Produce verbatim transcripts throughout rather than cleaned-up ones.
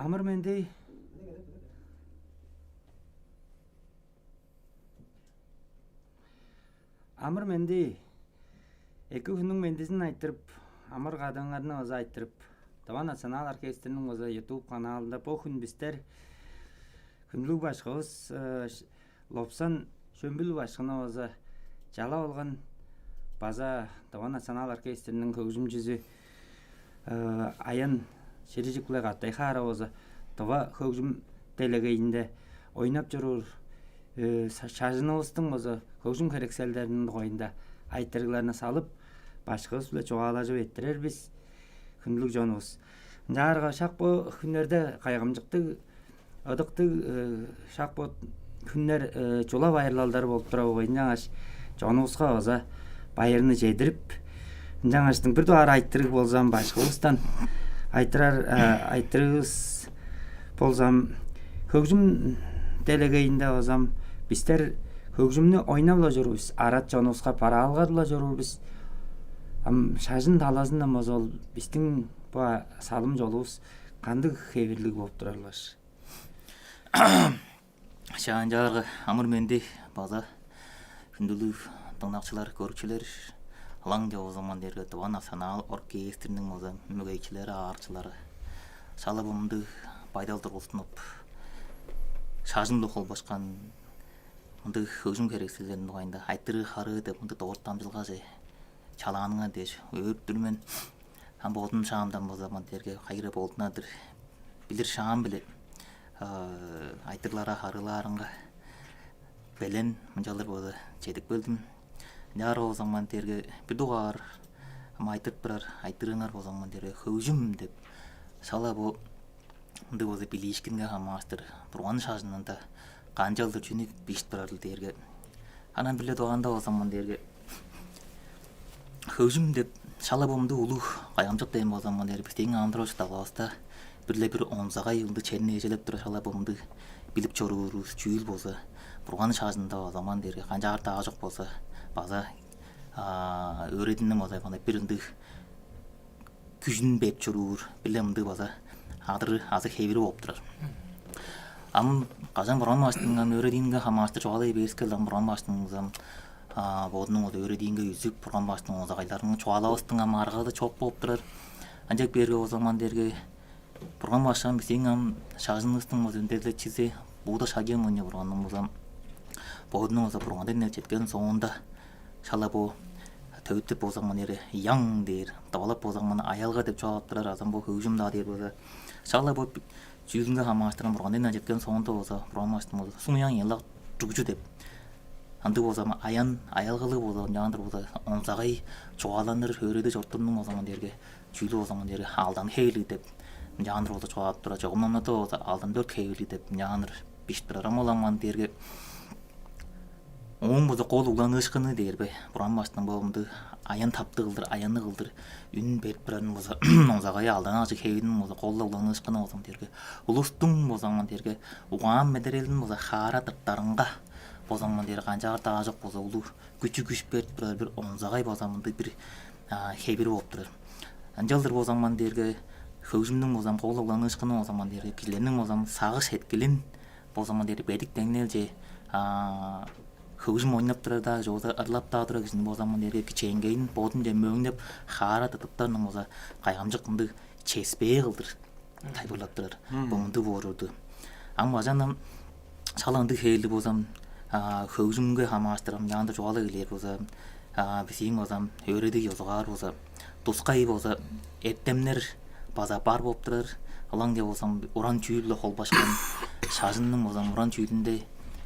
Амыр-менди. Амыр-менди. Эки хүннүң мендизин айтырып, амыр-кадыыңарны база айтырып, Тыва национал оркестрниң база YouTube каналында бо хүн бистер хүндүлүг башкывыс, э, Ш-, Лопсан Шөмбүл башкыны база чалап алган, база Тыва национал оркестрниң хөгжүмчүзү, э, Аян Ширижик-биле кады хаара база тыва хөгжүм делегейинде ойнап чоруур, э, са-, шажынывыстың база хөгжүм херекселдериниң дугайында айтырыгларны салып, башкывыс-биле чугаалажып эрттирер бис, хүндүлүг чонувус. Ынчаарга шак бо хүннерде кайгамчыктыг, ыдыктыг, э, шак бо хүннер, э, чула байырлалдары болуп турар болгай. Ынчангаш чонувуска база байырны чедирип, ынчангаштың бир дугаар айтырыг болзам, башкывыстан айтырар, э, айтырыывыс болзам, хөгжүм делегейинде болзам, бистер хөгжүмнү ойнап-ла чоруур бис, арат чонувуска бараалгап-ла чоруур бис. Ам шажын талазындан болза, ол бистиң бо салым-чолувус кандыг хевирлиг болуп турар-ла? Шаанчаарга амыр-менди база хүндүлүг дыңнакчылар, көрүкчүлер, ылаңгыя болза ман дээрге Тыва национал оркестрниң база мөгейикчилери, аарыкчылары. Шала бо мындыг байдал тургустунуп, шажын-биле холбашкан мындыг хөгжүм херекселдериниң дугайында айтырыы-харыы деп мындыг дорт дамчыдылгаже чалааныңар дээш өөрүп тур мен. Ам бодум шаамдан болза ман дээрге кайы хире болдунар-дыр, билир шаам-биле, а, айтырыгларга харыылаарынга белен мынчалдыр болза чедип келдим. Ынчаар болза ман дээрге бир дугаар ам айтырып турар айтырыыңар болза ман дээрге хөгжүм деп, шала бо мындыг болза билиишкинге хамаарыштыр Бурган шажынында канчалдыр чүнү бижип турарыл дээрге, анаа бир-ле дугаарында болза ман дээрге хөгжүм деп шала бо мындыг улуг кайгамчык дээн болза ман дээрге, бистиң амыдырал-чуртталгавыста бир-ле бир онзагай ындыг черни ээжелеп турар, шала бо мындыг билип чоруурувус чүүл болза, Бурган шажынында болза ман дээрге канчаар-даа чок болза база, а, өөредииниң болза мындай бир ындыг күжүн берип чоруур, бир-ле мындыг база адыры азы хевири болуп турар. Ам кажан Бурган башкының ам өөредиинге хамаарыштыр чугаалай бээривиске, ам Бурган башкының ам, а, бодунуң ол өөредиинге үзүп, Бурган башкының онзагайларын чугаалавастың ам аргазы чок болуп турар. Ынчап бээрге болза ман дээрге Бурган башкы ам бистиң ам шажынывыстың болза үндезилекчизи Будда Шакьямуни Бурганның болза бодунуң болза Бурган дээрге четкен соонда шала бо төвүттеп болза ман дээрге ян дээр, тывалап болза ман аялга деп чугаалап турар, азы ам бо хөгжүм-даа дээр болза, шала бо чүүлүнге хамаарыштыр Бурган дээрге четкен соонда болза Бурган башкының болза суң-ян, янлак, чугжу деп, ындыг болза ман аян, аялгалыг болза, ынчаандыр болза онзагай чугааланыр, өөредиг чорудурунуң болза ман дээрге чүүлү болза ман дээрге алдан хевирлиг деп, ынчаандыр болза чугаалап турар. Чогум номнарда болза алдан дөрт хевирлиг деп, ынчаандыр бижип турар. Ам ол ам ман дээрге ооң болза кол угланыышкыны дээр бе, Бурган башкының бо мындыг аян-таптыг кылдыр, аянныг кылдыр үн берип турарының болза, онзагайы алдан ажыг хевириниң болза кол-ла угланыышкыны болза ман дээрге улустуң болза ман дээрге угаан-медерелин болза хаара тыртарынга болза ман дээрге канчаар-даа чок болза улуг күчү-күш берип турар бир онзагай болза мындыг бир, а, хевири болуп турар. Ынчалдыр болза ман дээрге хөгжүмнүң болза кол угланыышкыны болза ман дээрге кижилерниң болза сагыш-сеткилин болза ман дээрге бедик деңнелче, а, хөгжүм ойнап турар-даа, чогуза ырлап-даа турар кижини болза ман дээрге кичээнгейин бодунче мөөңнеп, хаара тыртыптарының болза кайгамчык мындыг чеспээ кылдыр тайылбырлап турар. Бо мындыг боор чорду. Ам кажан ам шала ындыг хевирлиг болза, а, хөгжүмге хамаарыштыр ам ынчаандыр чугаалап эгелээр болза, а, бистиң болза өөредиг ёзугаар болза, тускай болза эртемнер база бар болуп турар. Ылаңгыя болза уран чүүл-биле холбашкан шажынның болза уран чүүлүнде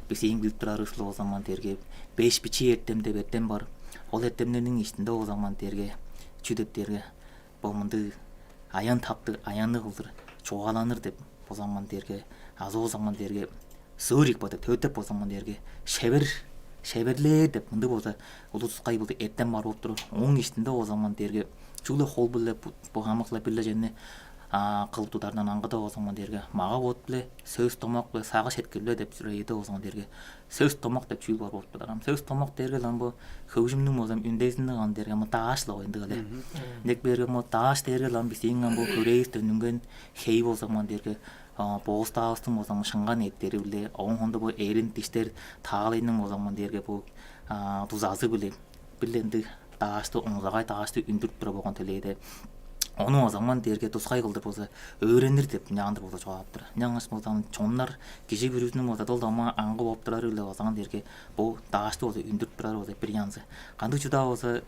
бистиң билип турарывыс-биле болза ман дээрге беш бичии эртем деп эртем бар. Ол эртемнерниң иштинде болза ман дээрге чүү деп дээрге, бо мындыг аян-таптыг, аянныг кылдыр чугааланыр деп болза ман дээрге, азы болза ман дээрге сыыр икпа деп, төвүттеп болза ман дээрге шевер, шеверлээр деп мындыг болза улус кайбылдыг эртем бар болуп турар. Ооң иштинде болза ман дээрге чүгле хол-биле бо, бо хамык-ла бир-ле черни, кылып тудардан аңгыда болза ман дээрге мага-бот-биле, сөс-домак-биле, сагыш-сеткил-биле деп чүрээде болза ман дээрге сөс-домак деп чүүл бар болуп турар. Ам сөс-домак дээрге ам бо хөгжүмнүң болза үндезинниг ам дээрге ам дааш-ла ындыг але. Мгм. Дек берге ам дааш дээрге ам бистиң ам бо хүрээвистен үнген хей болза ман дээрге боостаавыстың болза шыңган эъттери-биле, ооң соонда бо эрин, диштер, таалайның болза ман дээрге бо дузазы-биле бир-ле ындыг даашты, онзагай даашты үндүрүп тура болган төлээде. Ону болза ман дээрге тускай кылдыр болза өөренир деп ынчаандыр болза чугаалап турар. Ынчангаш болза чоннар, кижи бүрүзүнүң болза дыл-домаа аңгы болуп турары-биле болза ман дээрге бо даашты болза үндүрүп турары болза бир янзы. Кандыг чүдаа болза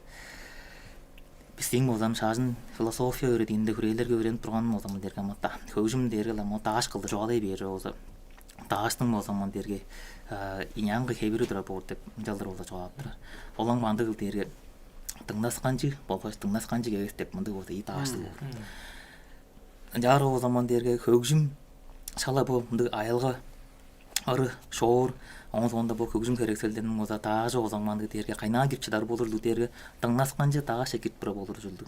бистиң болза шажын философия өөредиинде хүрээлерге өөренип турганын болза ман дээрге амата хөгжүм дээрге ам дааш кылдыр чугаалай бээр болза, дааштың болза ман дээрге ийи аңгы хевири турар боор деп ынчалдыр болза чугаалап турар. Ол ам кандыгыл дээрге дыңнасканчыг болгаш дыңнасканчыг эвес деп мындыг болза ийи дааштыг боор. Ынчаар болза ман дээрге хөгжүм шала бо мындыг аялга ыры, шоор, оон соонда бо хөгжүм херекселдериниң болза даажы болза ман дээрге кайнаа кирип чыдар болурлуг дээрге дыңнасканчы дааш кирип тура болур ужурлуг.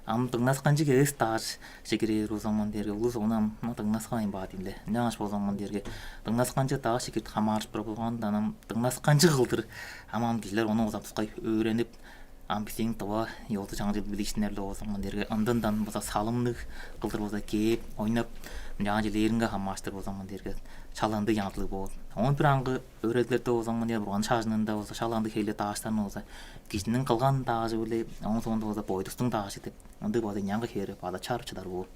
Ам дыңнасканчы эвес дааш кирээр болза ман дээрге улус ону ам дыңнаскан баа дийин ле. Ынчангаш болза ман дээрге дыңнасканчы дааш кирип хамаарышып тура болгандан ам дыңнасканчы кылдыр ам ам кижилер ону болза тускай өөренип, ам бистиң тыва ёзу чаңчыл билиишкиннер-ле болза ман дээрге ындындан болза салымныг кылдыр болза кээп ойнап, ынчаан чилээринге хамааштыр болза ман дээрге шала ындыг янзылыг боор. Оон бир аңгы өөредилерде болза ман дээрге бурган шажынында болза шала ындыг хевирлиг дааштарны болза кижиниң кылган даажы-биле оон соонда болза бойдустуң даажы деп ындыг болза ийи аңгы хевири база чарып чыдар боор.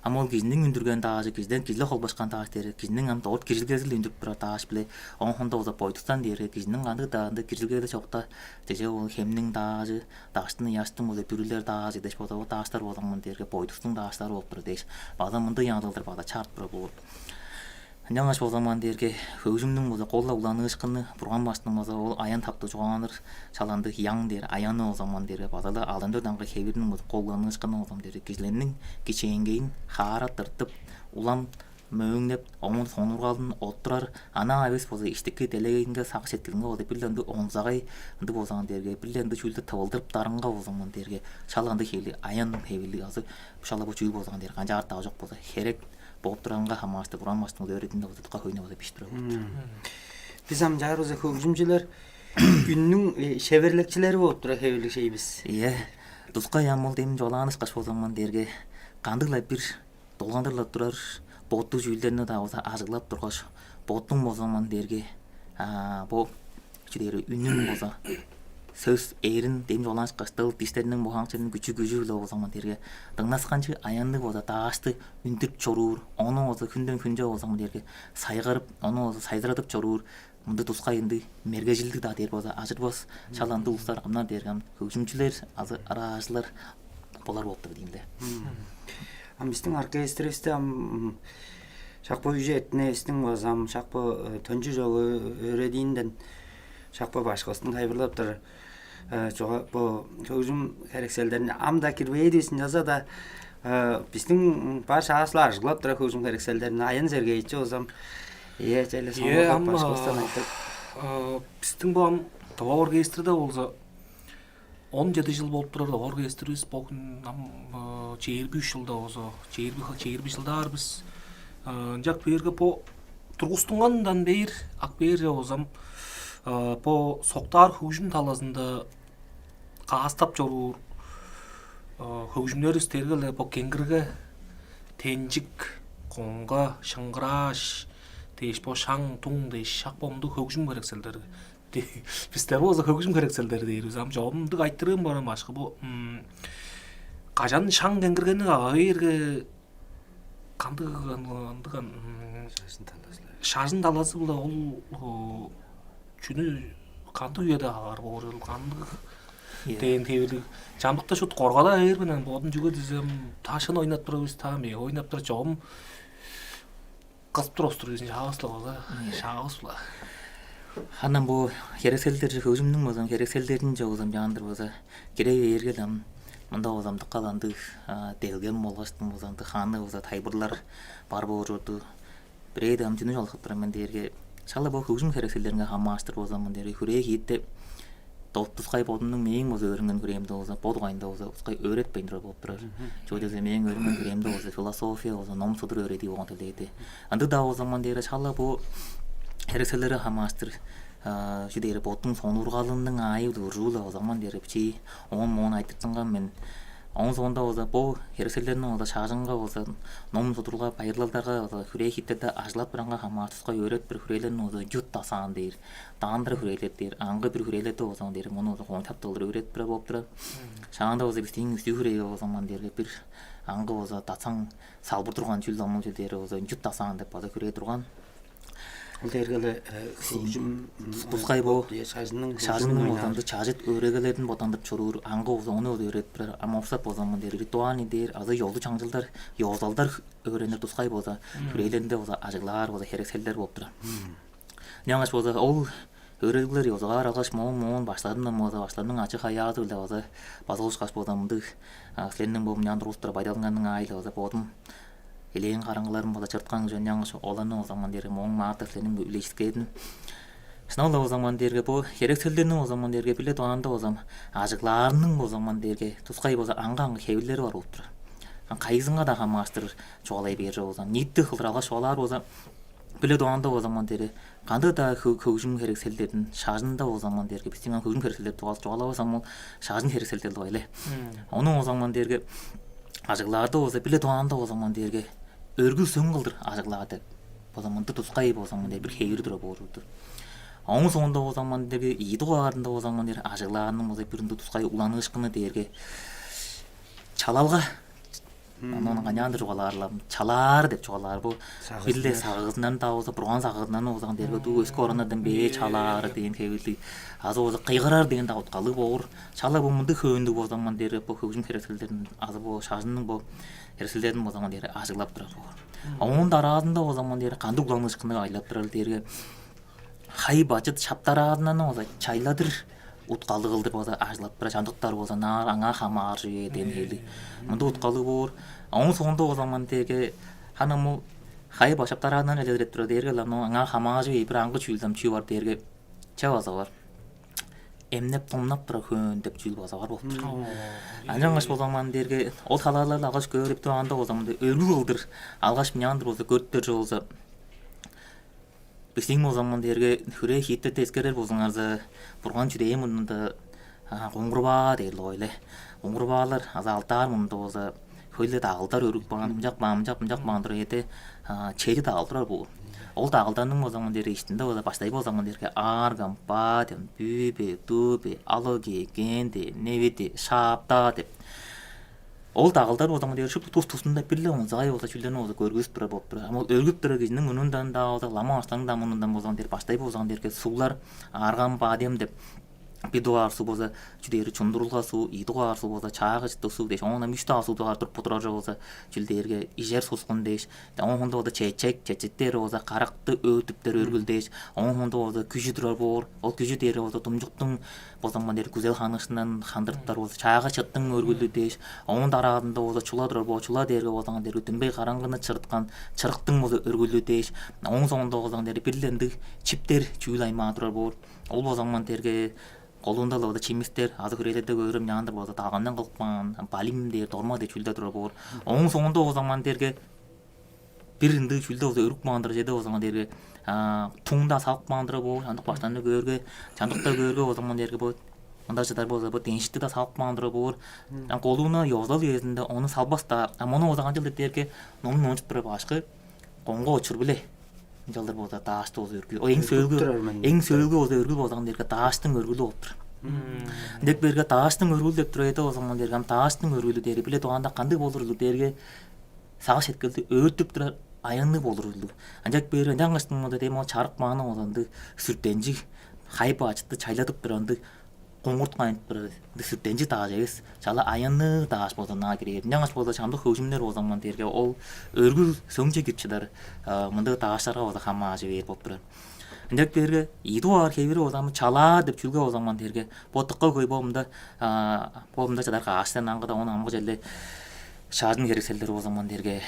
Ам ол кижиниң үндүрген даажы, кижиден кижи-ле холбашкан дааш дээрге кижиниң ам дорт киржилгези-биле үндүрүп турар дааш-биле, оон соонда болза бойдустан дээрге кижиниң кандыг-даа ындыг киржилгези чокта, чеже ол хемниң даажы, даштың, ыяштың болза бүрүлер даажы дээш болза ол дааштар болза ман дээрге бойдустуң дааштары болуп турар дээш база мындыг янзылдыр база чарып турар боор. Ынчангаш болза ман дээрге хөгжүмнүң болза кол-ла угланыышкыны, бурган башкының болза ол аян-таптыг чугааланыр шала ындыг яң дээр аяны болза ман дээрге база-ла алдан дөрт аңгы хевирниң болза кол угланыышкыны болза ман дээрге кижилерниң кичээнгейин хаара тыртып, улам мөөңнеп, оон сонуургалын оттурар, анаа эвес болза иштики делегейинге, сагыш-сеткилинге болза бир-ле ындыг онзагай ындыг болза ман дээрге бир-ле ындыг чүүлдү тывылдырыптарынга болза ман дээрге шала ындыг хевирлиг аян хевирлиг азы шала бо чүүл болза ман дээрге канчаар-даа ужук болза херек болуп турарынга хамаарыштыр бурган башкының өөредиинде болза дыка хөйнү болза бижип турар болуп тур. Бис ам чаар болза хөгжүмчүлер, үннүң шеверликчилери болуп турар хевирлиг шей бис. Ийе. Тускай ам ол дем чугаалаан ышкаш болза ман дээрге кандыг-ла бир долгандыр-ла турар боттуг чүүлдерни-даа болза ажыглап тургаш, боттуң болза ман дээрге бо чү дээр үнүң болза сөс эрин дем чугаалаан ышкаш дыл, диштерниң, мугааңчының күчү-күжү-биле болза ман дээрге дыңнасканчы аянныг болза даашты үндүрүп чоруур, ону болза хүнден хүнче болза ман дээрге сайгарып, ону болза сайзырадып чоруур, мындыг тускай ындыг мергежилдиг-даа дээр болза ажырбас, шала ындыг улустар кымнар дээрге ам хөгжүмчүлер азы ыраажылар болар болуп тур дийин ле. Ам бистиң оркестривисте ам шак бо үже эртинээвистиң база ам шак бо төнчү чогу өөредиинден шак бо башкывыстың тайылбырлап турар чуга бо хөгжүм херекселдерине ам-даа кирбээдивис, ынчалза-даа бистиң бар шаавыс-ла ажыглап турар хөгжүм херекселдерин Аян Сергеевич болза ам. Ийе, черле Ийе, сонуургап ам башкывыстан айтып. Бистиң бо ам тыва оркестрде болза он чеди чыл болуп турар оркестривис бо хүн ам чээрби үч чылда болза, чээрби чээрби чылдаар бис. Ынчак бээрге бо тургустунгандан бээр ак бээрже болзам бо соктаар хөгжүм талазында каастап чоруур хөгжүмнеривис дээрге-ле бо кеңгирге, тенчик, конга, шыңгырааш дээш, бо шаң, туң дээш, шак бо мындыг хөгжүм херекселдери. Бистер болза хөгжүм херекселдери дээр бис. Ам чогум мындыг айтырыым бар ам башкы бо кажан шаң кеңгиргени кага бээрге кандыг ындыган шажын талазы-биле ол чүнү кандыг үеде кагар боорул кандыг дээн хевирлиг чамдыкта шут коргада бээр менен бодун чүге дизем ташын ойнап турабыз та мээ ойнап тура чогум кызып тур остур дизин шаабыс-ла база шаабыс-ла. Ханан бу херекселдер хөгжүмнүң болзам херекселдерин жогузам жаандыр база кире бээргел ам мында болзам дыккал андыг делгем болгаштың болзам дык хааны болза тайбырлар бар боор чорду. Бирээде ам чүнү чалгап турам мен дээрге шала бо хөгжүм херекселдеринге хамааштыр болзам мен дээрге хүрээ хиитте Тускай бодумнуң мээң болза өөренген хүрээм-даа болза, бо дугайында болза тускай өөретпейн турар болуп турар. Чүге дизе мээң өөренген хүрээм-даа болза философия болза, ном-судур өөредии болган дилээди. Ындыг-даа болза ман дээре шала бо херекселдерге хамаарыштыр, чү дээри, боттуң сонуургалының аайы-биле уржуу-ла болза ман дээре бичии оон-моон айтыртынган мен. Оон соонда болза бо херекселдерни болза шажынга болза, ном-судурга, байырлалдарга болза, хүрээ-хииттерде ажыглап турарынга хамаарыштыр тускай өөредип бир хүрээлерни болза чут дасаан дээр, даандыр хүрээлер дээр, аңгы бир хүрээлерде болза ман дээре муну болза хооң чаптыгылдыр өөредип турар болуп турар. Шаанда болза бистиң үстүү хүрээге болза ман дээрге бир аңгы болза дасаң салбыр турган чүл, омул чүл дээри болза чут дасаан деп база хүрээ турган. Ол дээрге-ле хөгжүм тускай бо шажынның, шажынның боданды чажыт өөрегелерин бодандырып чоруур аңгы болза ону өөредип турар. Ам овсап болза ман дээре ритуальный дээр азы ёзу-чаңчылдар, ёзулалдар өөренир тускай болза хүрээлеринде болза ажыглаар болза херекселдер болуп турар. Ынчангаш болза ол өөредиглер ёзугаар алгаш, моон-моон баштарымдан болза, баштарымның ачы-хавыяазы-биле база база улушкаш болза мындыг, силерниң бо мынчаан тургузуп турар байдалыңарның аайы-биле база бодум элээн караңгыларым база чырыткан кижи, ынчангаш оларны болза ман дээрге мооң маартап силерниң-биле үлежиткедим. Шынап-ла болза ман дээрге бо херекселдерниң болза ман дээрге бир-ле дугаарында болза ажыглаарының болза ман дээрге тускай болза аңгы-аңгы хевирлери бар болуп турар. Кайызынга-даа хамаарыштыр чугаалай бээр болза, ниити кылдыр алгаш чугаалаар болза, бир-ле дугаарында болза ман дээрге кандыг-даа хөгжүм херекселдерин шажында болза ман дээрге, бистиң ам хөгжүм херекселдер тугазы чугаалавас, ам ол шажын херекселдер-ле болгай-ле. Ону болза ман дээрге ажыглаарда болза, бир-ле дугаарында болза ман дээрге өргүл-сөң кылдыр ажыглаар деп болза мындыг тускай болза ман дээрге бир хевири турар боор-дур. Оон соонда болза ман дээрге ийи дугаарында болза ман дээрге ажыглаарының болза бир ындыг тускай угланыышкыны дээрге чалалга. Ону канчаандыр чугаалаар-ла, чалаар деп чугаалаар бо. Бир-ле сагыызындан-даа болза, бурган сагыызындан болза ман дээрге дуу өске ораннардан бээр чалаары дээн хевирлиг, азы болза кыйгырар дээн-даа уткалыг боор. Шала бо мындыг хөөннүг болза ман дээрге бо хөгжүм херекселдерин азы бо шажынның бо херекселдерин болза ман дээрге ажыглап турар боор. Оон дараазында болза ман дээрге кандыг угланыышкынныг ажыглап турар дээрге, хай-бачыт шаптараазындан болза чайладыр уткалыг кылдыр болза ажыглап турар, чамдыктар болза наар аңаа хамааржы дээн хевирлиг мындыг уткалыг боор. Оон соонда болза ман дээрге хана мо хай-бачыт шаптараазындан эледирип турар дээрге-ле, ону аңаа хамааржы бээр бир аңгы чүүлден чүү бар дээрге, че база бар. Эмнеп-домнап турар хөөн деп чүүл база бар болуп турар. Ынчангаш болза ман дээрге ол талааларды алгаш көрүп тур, анда болза мындыг өргүл кылдыр алгаш мынчаан-дыр болза көрүптер чүве болза, бистиң болза ман дээрге хүрээ-хииттерде эскерер болзуңарза, бурган чүдээ мурнунда куңгурбаа дээр-ле болгай-ле. Куңгурбаалар азы алтаар мурнунда болза хөй-ле дагылдар өргүп каан, мынчап каан, мынчап, мынчап каан турар эде, чеди дагыл турар боор. Ол дагылдарның болза ман дээрге иштинде болза баштай болза ман дээрге аар-кампаа деп, бүү бе, дуу бе, алыгы, кенди, невиди, шаапта деп. Ол дагылдар болза ман дээрге шупту тус-тузунда бир-ле онзагай болза чүүлдерни болза көргүзүп турар болуп турар. Ам ол өргүп турар кижиниң мурнундан-даа болза, лама баштарның-даа мурнундан болза ман дээрге баштай болза ман дээрге суглар, аар-кампаа деп, бир дугаар суг болза чү дээри, чундурулга суг, ийи дугаар суг болза чаагы чыттыг суг дээш, оон ам үш дугаар суг дугаар туруп турар чүве болза чүл дээрге, ижер-сускун дээш. Оон соонда болза чечек, чечектер болза каракты, өөртүптер өргүл дээш. Оон соонда болза күжү турар боор. Ол күжү дээри болза думчуктуң болза ман дээрге күзел-ханыышкынындан хандырыптар болза чаагы чыттың өргүлү дээш. Оон дараазында болза чула турар боор. Чула дээрге болза ман дээрге дүмбей караңгыны чырыткан чырыктың болза өргүлү дээш. Оон соонда болза ман дээрге бир-ле ындыг чиптер чүүл аймаа турар боор. Ол болза ман дээрге колунда-ла болза чимистер, азы хүрээлерде көөрүм мынчаан-дыр болза, дагындан кылып каан балим дээр, дорма дээр чүүлдер турар боор. Оон соонда болза ман дээрге бир ындыг чүүлде болза өргүп каан-дыр, чеде болза ман дээрге туң-даа салып каан турар боор. Чамдык баштарны көөрге, чамдыкта көөрге болза ман дээрге бо мында чыдар болза бо деншикти-даа салып каан турар боор. Ам колуна ёзулал үезинде ону салбас-даа. Ам ону болза канчалдыр дээрге, номун номчуп турар башкы коңга очур-биле ынчалдыр болза даашты болза өргүл. Ол эң сөөлгү, эң сөөлгү болза өргүл болза ман дээрге дааштың өргүлү болуп тур. Ынчап бээрге дааштың өргүлү деп турар эде болза ман дээрге, ам дааштың өргүлү дээри бир-ле дугаарында кандыг болур ужурлуг дээрге, сагыш-сеткилди өөртүп турар аянныг болур ужурлуг. Ынчап бээрге ынчангаштың мында дем ол чарык-мааны болза ындыг сүртенчиг, хай-бачытты чайладып турар ындыг куңгурт кайнап турар ындыг сүртенчиг дааш эвес, чала аянныг дааш болза ынаа кирер. Ынчангаш болза чамдык хөгжүмнер болза ман дээрге ол өргүл-сөңче кирип чыдар мындыг дааштарга болза хамааржы бээр болуп турар. Ынчап бээрге ийи дугаар хевири болза ман чалаар деп чүүлге болза ман дээрге, бо дыка хөй бо мында, бо мында чыдар каш сен аңгыда, ону амгы черле шажын херекселдери болза ман дээрге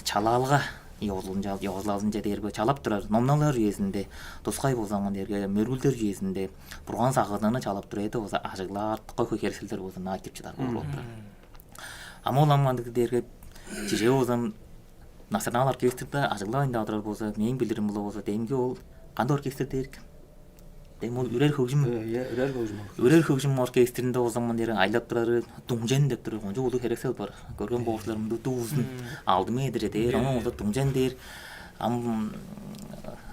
чалаалга ёзулалынче, ёзулалынче дээрге чалап турар номналар үезинде, тускай болза мын дээрге мөргүлдер үезинде Бурган сагыызынны чалап турар эде болза, ажыглаар дыка хөй херекселдер болза ынаар кирип чыдар болур болуп турар. Ам ол ам ындыг дээрге, чижээ болза, национал оркестрде ажыглавайн-даа турар болза, мээң билирим-биле болза, демги ол кандыг оркестр дээрик? Дем ол үрер хөгжүм, Э, Иә, үрер хөгжүм. Үрер хөгжүм оркестринде болза мын дээрге айлап турары дуңчен деп турар кончуг улуг херексел бар. Көрген болур силер, мындыг дуу узун, алды метр дээр, ону болза дуңчен дээр. Ам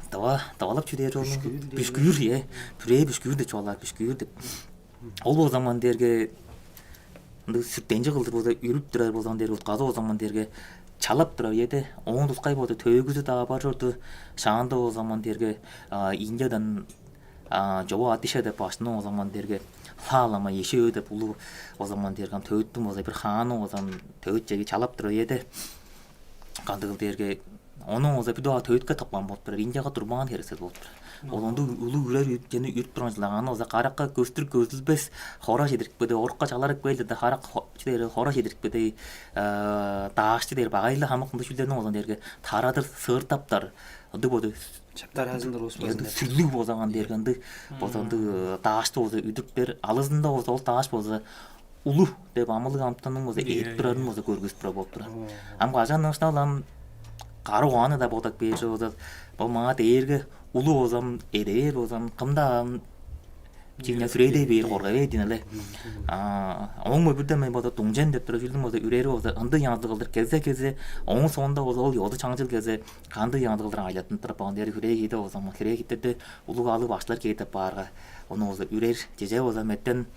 дава давалап чү дээр ол? Бүшкүүр дээр. Бүшкүүр, э. Бүрээ бүшкүүр деп чугаалаар, бүшкүүр деп. Ол болза мын дээрге ындыг сүртенчиг кылдыр болза үрүп турар болза мын дээрге, утказы болза мын дээрге чалап турар үеде, оон тускай болза төөгүзү-даа бар чорду. Шаанда болза мын дээрге, а, Индиядан, а, Джово Атиша деп башкының болза мын дээрге Ла Лама Ешөө деп улуг болза мын дээрге ам төвүттүң болза бир хааны болза төвүт чеги чалап турар үеде, кандыгыл дээрге, ону болза бүдү төвүтке тыпкан болуп турар, Индияга турбаан херексел болуп турар. Ол ындыг улуг үрер ү-, чени үрүп турган чылдагааны болза каракка көстүр көзүлбес, хора чедирипкеде, орукка чаларып келди да, харак хо-, чү дээр, хора чедирипкеде, э, даашчы дээр багай-ла хамык ындыг чүүлдерни болза дээрге тарадыр, сыыртаптар, ындыг боду Чаптар азындыр ус ындыг базында. Сүрлүг болза мын дээрге ындыг болза ындыг, э, даашты болза үдүрүп бээр, алызында болза ол дааш болза улу деп амылыг амтанның болза Ийе, эрип турарын болза көргүзүп турар болуп турар. Ам кажан ышта ам кары угааны-даа бодап бээр чок болза, бо маа дээрге улу болзам, эдээр болзам, кым-даа ам чиңне сүрээдей бээр, коргай бээр дийин але. А, оң мөбүрден мен болза дуңчен деп турар чүүлдүң болза үрери болза ындыг янзы кылдыр кезе-кезе, оң соонда болза ол ёзу чаңчыл кезе кандыг янзы кылдыр айлаттынып турар болган дээри хүрээ кииде болзам, хүрээ кииттерде улуг алыг баштар кээдеп баарга, ону болза үрер, чеже болза меттен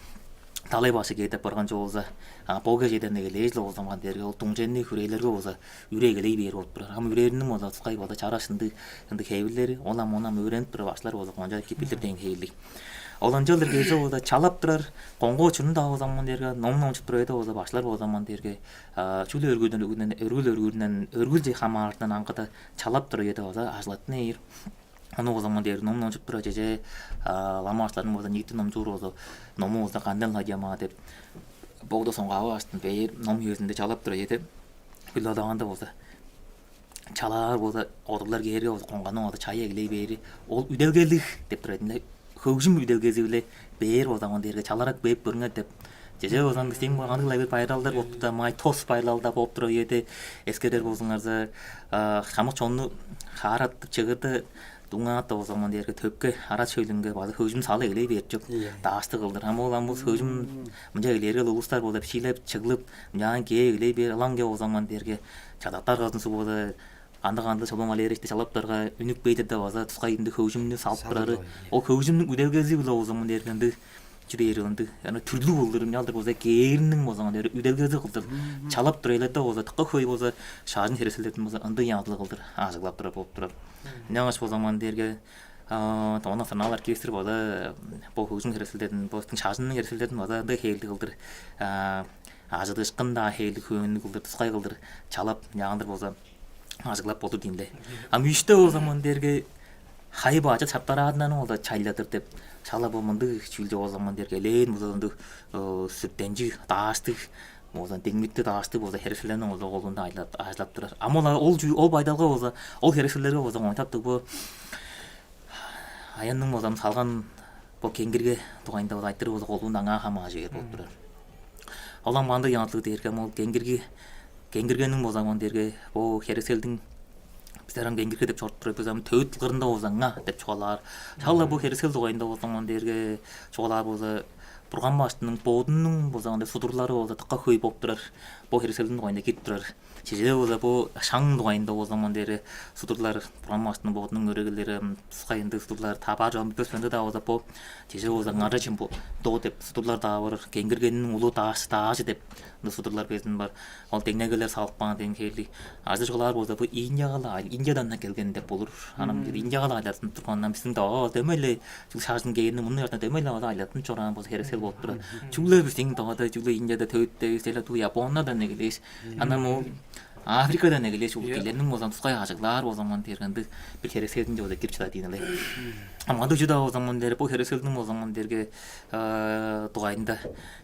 далай башы кээдеп барган чок болза, а, бо кежеден эгелээш-ле болзамган дээрге ол дуңченни хүрээлерге болза үре эгелей бээр болуп турар. Ам үрээриниң болза тускай болза чараш ындыг, ындыг хевирлери, ол ам ону ам өөренип турар баштар болза конча кип билир дээн хевирлиг. Ол ынчалдыр кежи болза чалап турар, коңгоо чүнү-даа болзамган дээрге ном номчуп турар эде болза баштар болзамган дээрге, а, чүл өргүлден, өргүлден, өргүл өргүлүнден, өргүлче хамаарыштан аңгыда чалап турар эде болза ажылаттын ээр. Ону болзамган дээрге ном номчуп турар чеже, а, лама баштарның болза ниити номчуур болза, ному болза канден ладьяма деп богда соңгаавы баштын бээр ном үезинде чалап турар эде. Бүл одаанда болза чалаар болза, одурлар кээрге болза, коңганның ода чайы эгелей бээри, ол үделгелиг деп турар эдинде, хөгжүм үделгези-биле бээр болзамган дээрге чаларак бээп көрүңер деп. Чеже болзам бистиң кандыг-ла бир байырлалдар болуп турда, май тос байырлалда болуп турар үеде эскерер болзуңарза, а, хамык чонну хаараттып чыгырды дуңаат болзамган дээрге төпке арат шөлүнге база хөгжүм салы эгелей бээр чок. Даашты кылдыр. Ам ол ам бус хөгжүм мынча эгелээрге улустар болза шиилеп чыглып, мынчаан кээ эгелей бээр, ылаңге болзамган дээрге чадактар кызын сугбада кандыг-кандыг чолбон алээришти чалаптарга үнүп бейдирде база тускай ындыг хөгжүмнү салып турары. Ол хөгжүмнүң үделгези-биле болзамган дээрге ындыг чү дээр ындыг, ана түрлүг болдур, ынчалдыр болза кээриниң болзамган дээрге үделгези кылдыр чалап тур элетте болза, тыкка хөй болза шаажын херекселдердин болза ындыг янзылыг кылдыр ажыглап турар болуп турар. Ынчангаш болзамган дээрге, а, тонна сырнаал оркестр база бо хөгжүм херекселдерин, бостуң шаажынның херекселдерин база ындыг хээлдиг кылдыр, а, ажыдыышкын-даа хээлдиг хөөннүг кылдыр, тускай кылдыр чалап, ынчаандыр болза ажыглап болду дийин-ле. Ам үште болзамган дээрге хайып ажа чаптараадындан ол-даа чайладыр деп, шала бо мындыг чүүлче болзамган дээрге элээн болза ындыг, э, сүртенчиг, дааштыг болза, деңмитти дааштыг болза херекселдерин болза колунда айлап, ажылап турар. Ам ол, ол чүү, ол байдалга болза, ол херекселдерге болза кончаптыг бо аянның болзам салган бо кеңгирге дугайында болза айтырыг болза колунда аңаа хамаажы бээр болуп турар. Ол ам кандыг янзылыг дээрге ам ол кеңгирги, кеңгиргениң болзамган дээрге бо херекселдиң бистер ам кеңгирге деп чоруп турар бис, ам төвүт кырында болза аңаа деп чугаалаар. Шала бо херексел дугайында болзамган дээрге чугаалаар болза Бурган баштының бодунуң болзамган дээр судурлары болза тыкка хөй болуп турар. Бо херекселдиң дугайында кирип турар. Чижээ болза бо шаң дугайында болзамган дээрге судурлар, Бурган баштының бодунуң өрегелери, ам тускай ындыг судурлар табаар чон билбес ында-даа болза бо чижээ болза ңаржа чембу до деп судурлар-даа бар, кеңгиргениң улуу дааш, даажы деп ындыг судурлар безин бар. Ол деңнегелер салып каан деген хээрлиг. Ажы чугаалаар болза бо Индияга-ла, Индиядан-на келген деп болур. Анан Индияга-ла айлаттынып тургандан бистиң доо дөмей-ле чүл шажын кээрни муну артына дөмей-ле айлаттынып чораан болза херексел болуп турар. Чүгле бистиң доогада чүгле Индияда төвүттевис, эле туу Япониядан эгелээш. Анан ол Африкадан эгелээш улуг кижилерниң болза тускай ажыглаар болза ман дээрге ындыг бир херекселдинче болза кирип чыдар дийин але. А мындыг чүдаа болза ман дээрге бо херекселдиң болза ман дээрге дугайында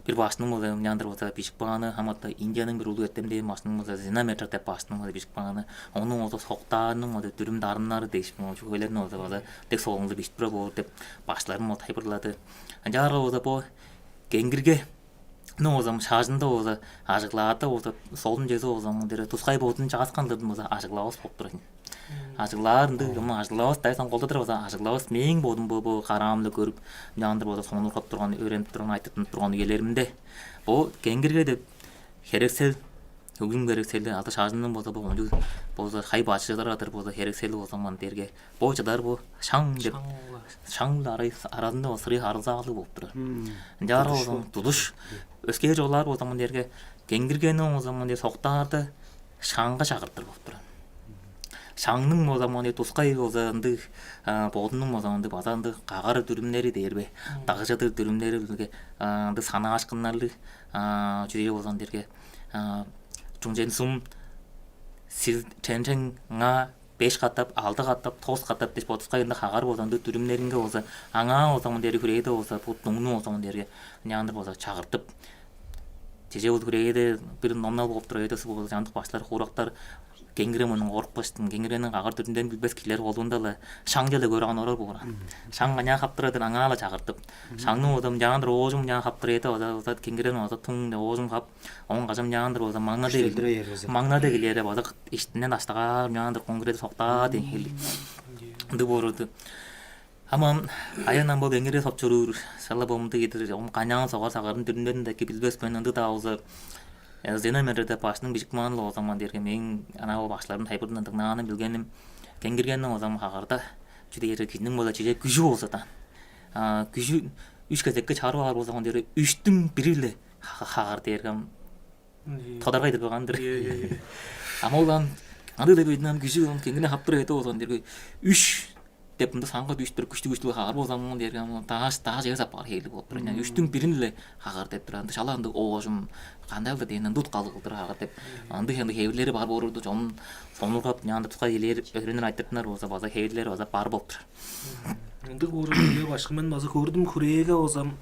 бир башкының болза мынчаандыр болза бижип кааны, хамаатта Индияның бир улуг эртемден башкының болза Зина Метра деп башкының болза бижип кааны, ону болза соктаарының болза дүрүм дарыннары дээш, чүвелерин болза база дег солунду бижип тура боор деп башкыларым болза тайылбырлады. Ынчаарга болза бо кеңгирге ну болза шажында болза ажыглаарда болза солун чезе болза мындыр тускай бодун чааскандырдын болза ажыглавас болуп турар. Ажыглаар ындыг кымны ажыглавас дайсан колдадыр болза ажыглавас мээң бодум бо бо караамны көрүп мынчаандыр болза сонургап турган, өөренип турган, айтып турган үелеримде бо кеңгирге деп херексел, өгүм херексели алды шажындан болза бо ончу болза хай бачыдар атыр болза херексели болза ман дээрге бо чыдар бо шаң деп шаң-ла арай аразында сырый харылзаалыг болуп турар. Ынчаарга болза тудуш өскээр чоглаар болза ман дээрге кеңгиргени болза ман дээр соктаарда шаңга чагыртыр болуп турар. Шаңның болза ман дээр тускай болза ындыг бодунуң болза ындыг база ындыг кагар дүрүмнери дээр бе, дагжадыр дүрүмнери билге ындыг санаашкыннарлыг чүрээ болза ман дээрге чуңчен сум сил ченчең ңа беш катап, алды катап, тос катап дээш бодускай ында хагар болза ында дүрүмнеринге болза аңаа болза мындери хүрээде болза бут дуңну болза мындерге няандыр болза чагыртып чеже бут хүрээде бир номнал болуп тура эдеси болза жандык баштар хуурактар кеңире мунун корукпаштын кеңиренин кагар дүрүмден билбес килер болуунда-ла шаң деле көрүп ан орор буура. Шаң аняа хаптырадыр аңаа-ла чагыртып. Шаңның одам жаандыр оожум жаан хаптыр эде оза оза кеңирен оза туң оожум хап Оон кажам няандыр болза маңнада килиэре база иштинден аштагаар няандыр конгресс соктаа ден хели. Ындыг боорду. Ама аян ам бо кеңире соп чоруур сала бомду идир ом каняан согар сагарын дүрүмдерин деки билбес мен ынды даа болза зена мерде башның бижик маан лоозаман дерге мээң ана ол башларын тайбырдан дыңнаанын билгеним кеңгиргенин озам хагарда чүдээри кижиниң болза чеже күжү болза да күжү үч кезекке чарып аар болзаман дери үштүң бири-биле хагар дээрге ам тодаргай деп каан-дыр. Ама ол ам андыг деп эдин ам кижи кеңине хаптыр эте болган дээрге үш деп мында саңга дүш бир күштү күштү хагар болзам дээрге ам дааш дааш эвес апаар хейлиг болуп тур. Үштүң бирин эле хагар деп тур. Анда шала анда оожум кандай алды дээн ында уткалыг кылдыр хагар деп андыг анда хевирлери бар болурду. Чон сонургап няанда тускай элээр өрүнүр айтыртынар болза база хевирлери база бар болуп тур. Ындыг боору башкы мен база көрдүм хүрээге озам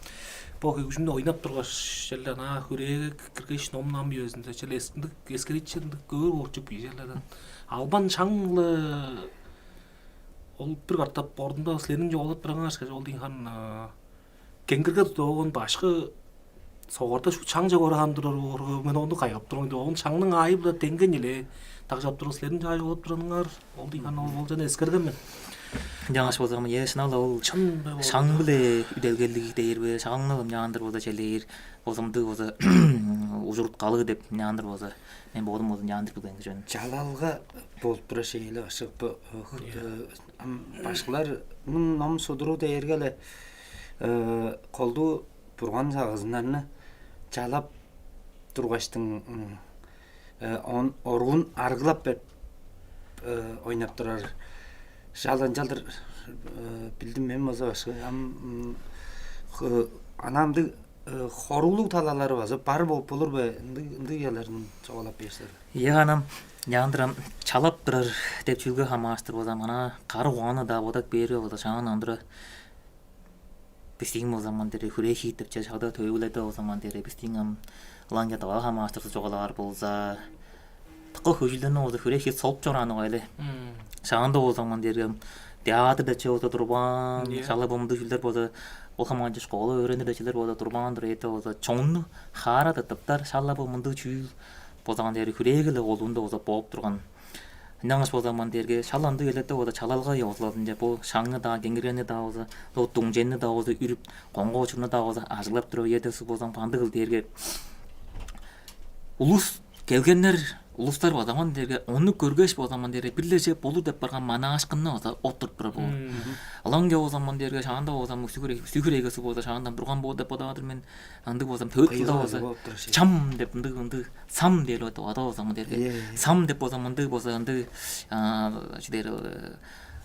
бо хөгүжүмдү ойнап тургаш черле ана хүрээге киргеш ном нам үезинде черле эскиндик эскеричи ындык көөр болчук бий черле албан шаңлы ол бир катап ордунда силерниң чоолап тураңар ол дейн хан кеңгирге тудуп алган башкы Согорда шу чаңча кораан турар мен ону кайгап турган деп оон шаңның аайы-биле деңген эле дагжап туруп силерниң чаажы болуп турарыңар ол дыйган ол болчаны эскерген мен. Жаңаш болзам е шынала ол чын шаң биле үделгелдиг дээр бе шаңнал няандыр болда челээр болзамдыг болза ужурут калыы деп няандыр болза мен боодум болза няандыр билген жөн. Жалалга болуп тура шейле ашык бу башкылар ном судуруу дээрге эле колдуу бурган сагызыннарны чалап тургаштың он оргун аргылап берип ойнап турар. Шал ынчалдыр билдим мен болза башкы ам ана ындыг хоруулуг талалары база бар болуп болур бе? Ындыг ындыг ыяларын чугаалап берсер. Ийе анам, няандырам чалап турар деп чүүлге хамаастыр болзам ана кары угааны-даа бодап бээрге болза шаан андыра бистиң болзаман дере хүрээ хиит деп чаш хада төөгүлерде болзаман дере бистиң ам ылаңча дава хамаастырсы чугаалаар болза тыка хөжилден болза хүрээ хиит солуп чорааны байлы. Шаанда болзаман дерге театрда че болза турбаан, шала бомдуг жилдер болза ол хамаанчы школа өөренир эчелер болза турбаан тур эте болза чонну хаара тыптар шала бомдуг чүүл болзаман дери хүрээге-ле олуунда болза бооп турган. Ынчангаш болзаман дерге шал андыг элетте болза чалалга ёзулалынча бу шаңны даа кеңиргени даа болза, доо дуңченни даа болза үрүп, коңгоочурну даа болза ажыглап туруп, ыяда суг болзам кандыгыл дээрге улус келгеннер улустар базаман дээрге ону көргеш базаман дээрге бир-ле чеп болур деп барган манаашкынны база оттуруп турар боор. Ылаңча болзаман дээрге шаанда болзам сүгүрээге суг болза шаандан бурган боор деп бодавадыр мен. Андыг болзам төт кылда болза чам деп ындыг ындыг сам дээр деп ада болзам дээрге сам деп болзам ындыг болза ындыг чүдээр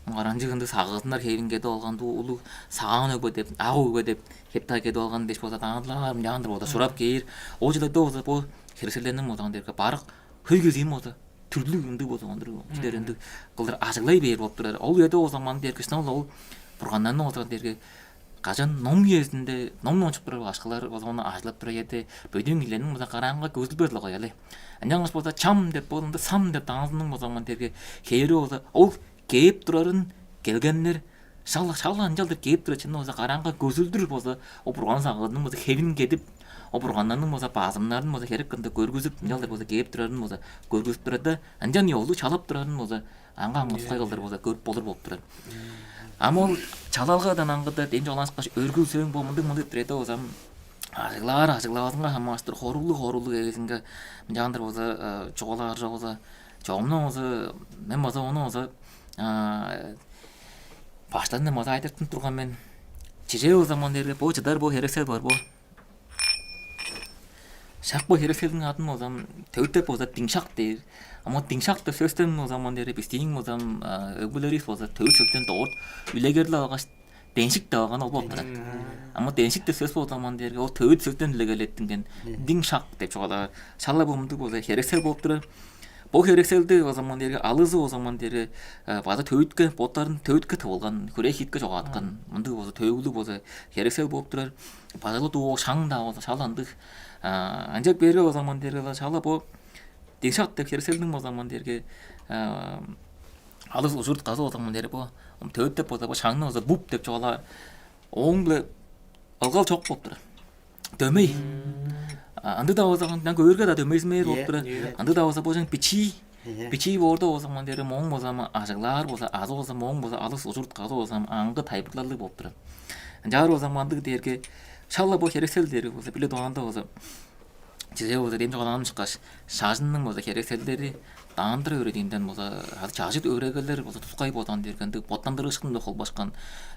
муңаранчыг ындыг сагыызыннар хевингеде болган улуг сагаан өгбе деп ак өгбе деп хепта кеде болган дээш болза таандылаар мынчаандыр болза сурап кээр. Ол чылайда болза бу херекселдерниң болзаган дээрге барык хөй кезиим болза түрлүг ындыг болза, ондур чүдер ындыг кылдыр ажыглай бээр болуп турар. Ол үеде болза ман дээрге шынап ол бурганнарны болза дээрге кажан ном үезинде ном номчуп турар башкылар болза ону ажыглап турар эде, бөдүүн кижилерниң болза караанга көзүлбес-ле коял. Ынчангаш болза чам деп болунду сам деп даңзының болза ман дээрге хээри болза ол кээп турарын келгеннер шала шала ынчалдыр кээп турар чынны болза караанга көзүлдүр болза о бурган сагыының болза хевин кедип, о бурганнарның болза базымнарын болза херек кырында көргүзүп, ынчалдыр болза кээп турарын болза көргүзүп турар да, ынчан ёлу чалап турарын болза аңга аңгыскай кылдыр болза көрүп болур болуп турар. Ам ол чалалгадан аңгыда ден чоланышкаш өргүл сөң бо мындыг мындыг дирейде болзам ажыглаар ажыглавазынга хамааштыр хоруулуг хоруулуг эвезинге мынчаандыр болза чугаалаар болза чогумну болза мен болза ону болза баштарында болза айтыртын турган мен. Чижээ болза мон дээрге бо чыдар бо херексел бар бо. Шак бо херекселдиң адын болзам төвүттеп болза диңшак дээр. Ама диңшак деп сөстен болзам мон дээрге бистиң болзам өгбүлерибиз болза төвүт сөстен дорт үлегерлеп алгаш деншик деп алган ол болуп турат. Ама деншик деп сөс болзам мон дээрге ол төвүт сөстен үлегерлеттинген диңшак деп чугаалаар. Шала бумдуг болза херексел болуп турар. Бо херекселди болзам мон дээрге алызы болзам мон дээрге база төвүтке боттарын төвүтке тывылган хүрээ хитке чогааткан мындыг болза төвүглүг болза херексел болуп турар. База-ла дуу шаң-даа болза шала ындыг. Ынчап бээрге болза ман дээрге шала бо деңшак деп херекселдиң болза ман дээрге алыс ужурут казы болза ман дээрге бо төвүт деп болза бо шаңны болза буп деп чугаалаар. Ооң-биле ылгал чок болуп турар. Дөмей. Ындыг-даа болза ман көөрге-даа дөмейзинмээр болуп турар. Ындыг-даа болза бо чаң бичии Бичии боорда болза ман дээрге мооң болза ам ажыглаар болза азы болза мооң болза алыс ужур утказы болза ам аңгы тайылбырларлыг болуп турар. Ынчаар болза мандыг дээрге шала бо херексел дээрге болза биле дугаанда болза чизе болза дем чугаалаанын чыккаш шажынның болза херекселдери даандыр өөредиинден болза азы чажыт өөрегелер болза тускай болза ам дээрге ындыг боттандырыышкын-биле холбашкан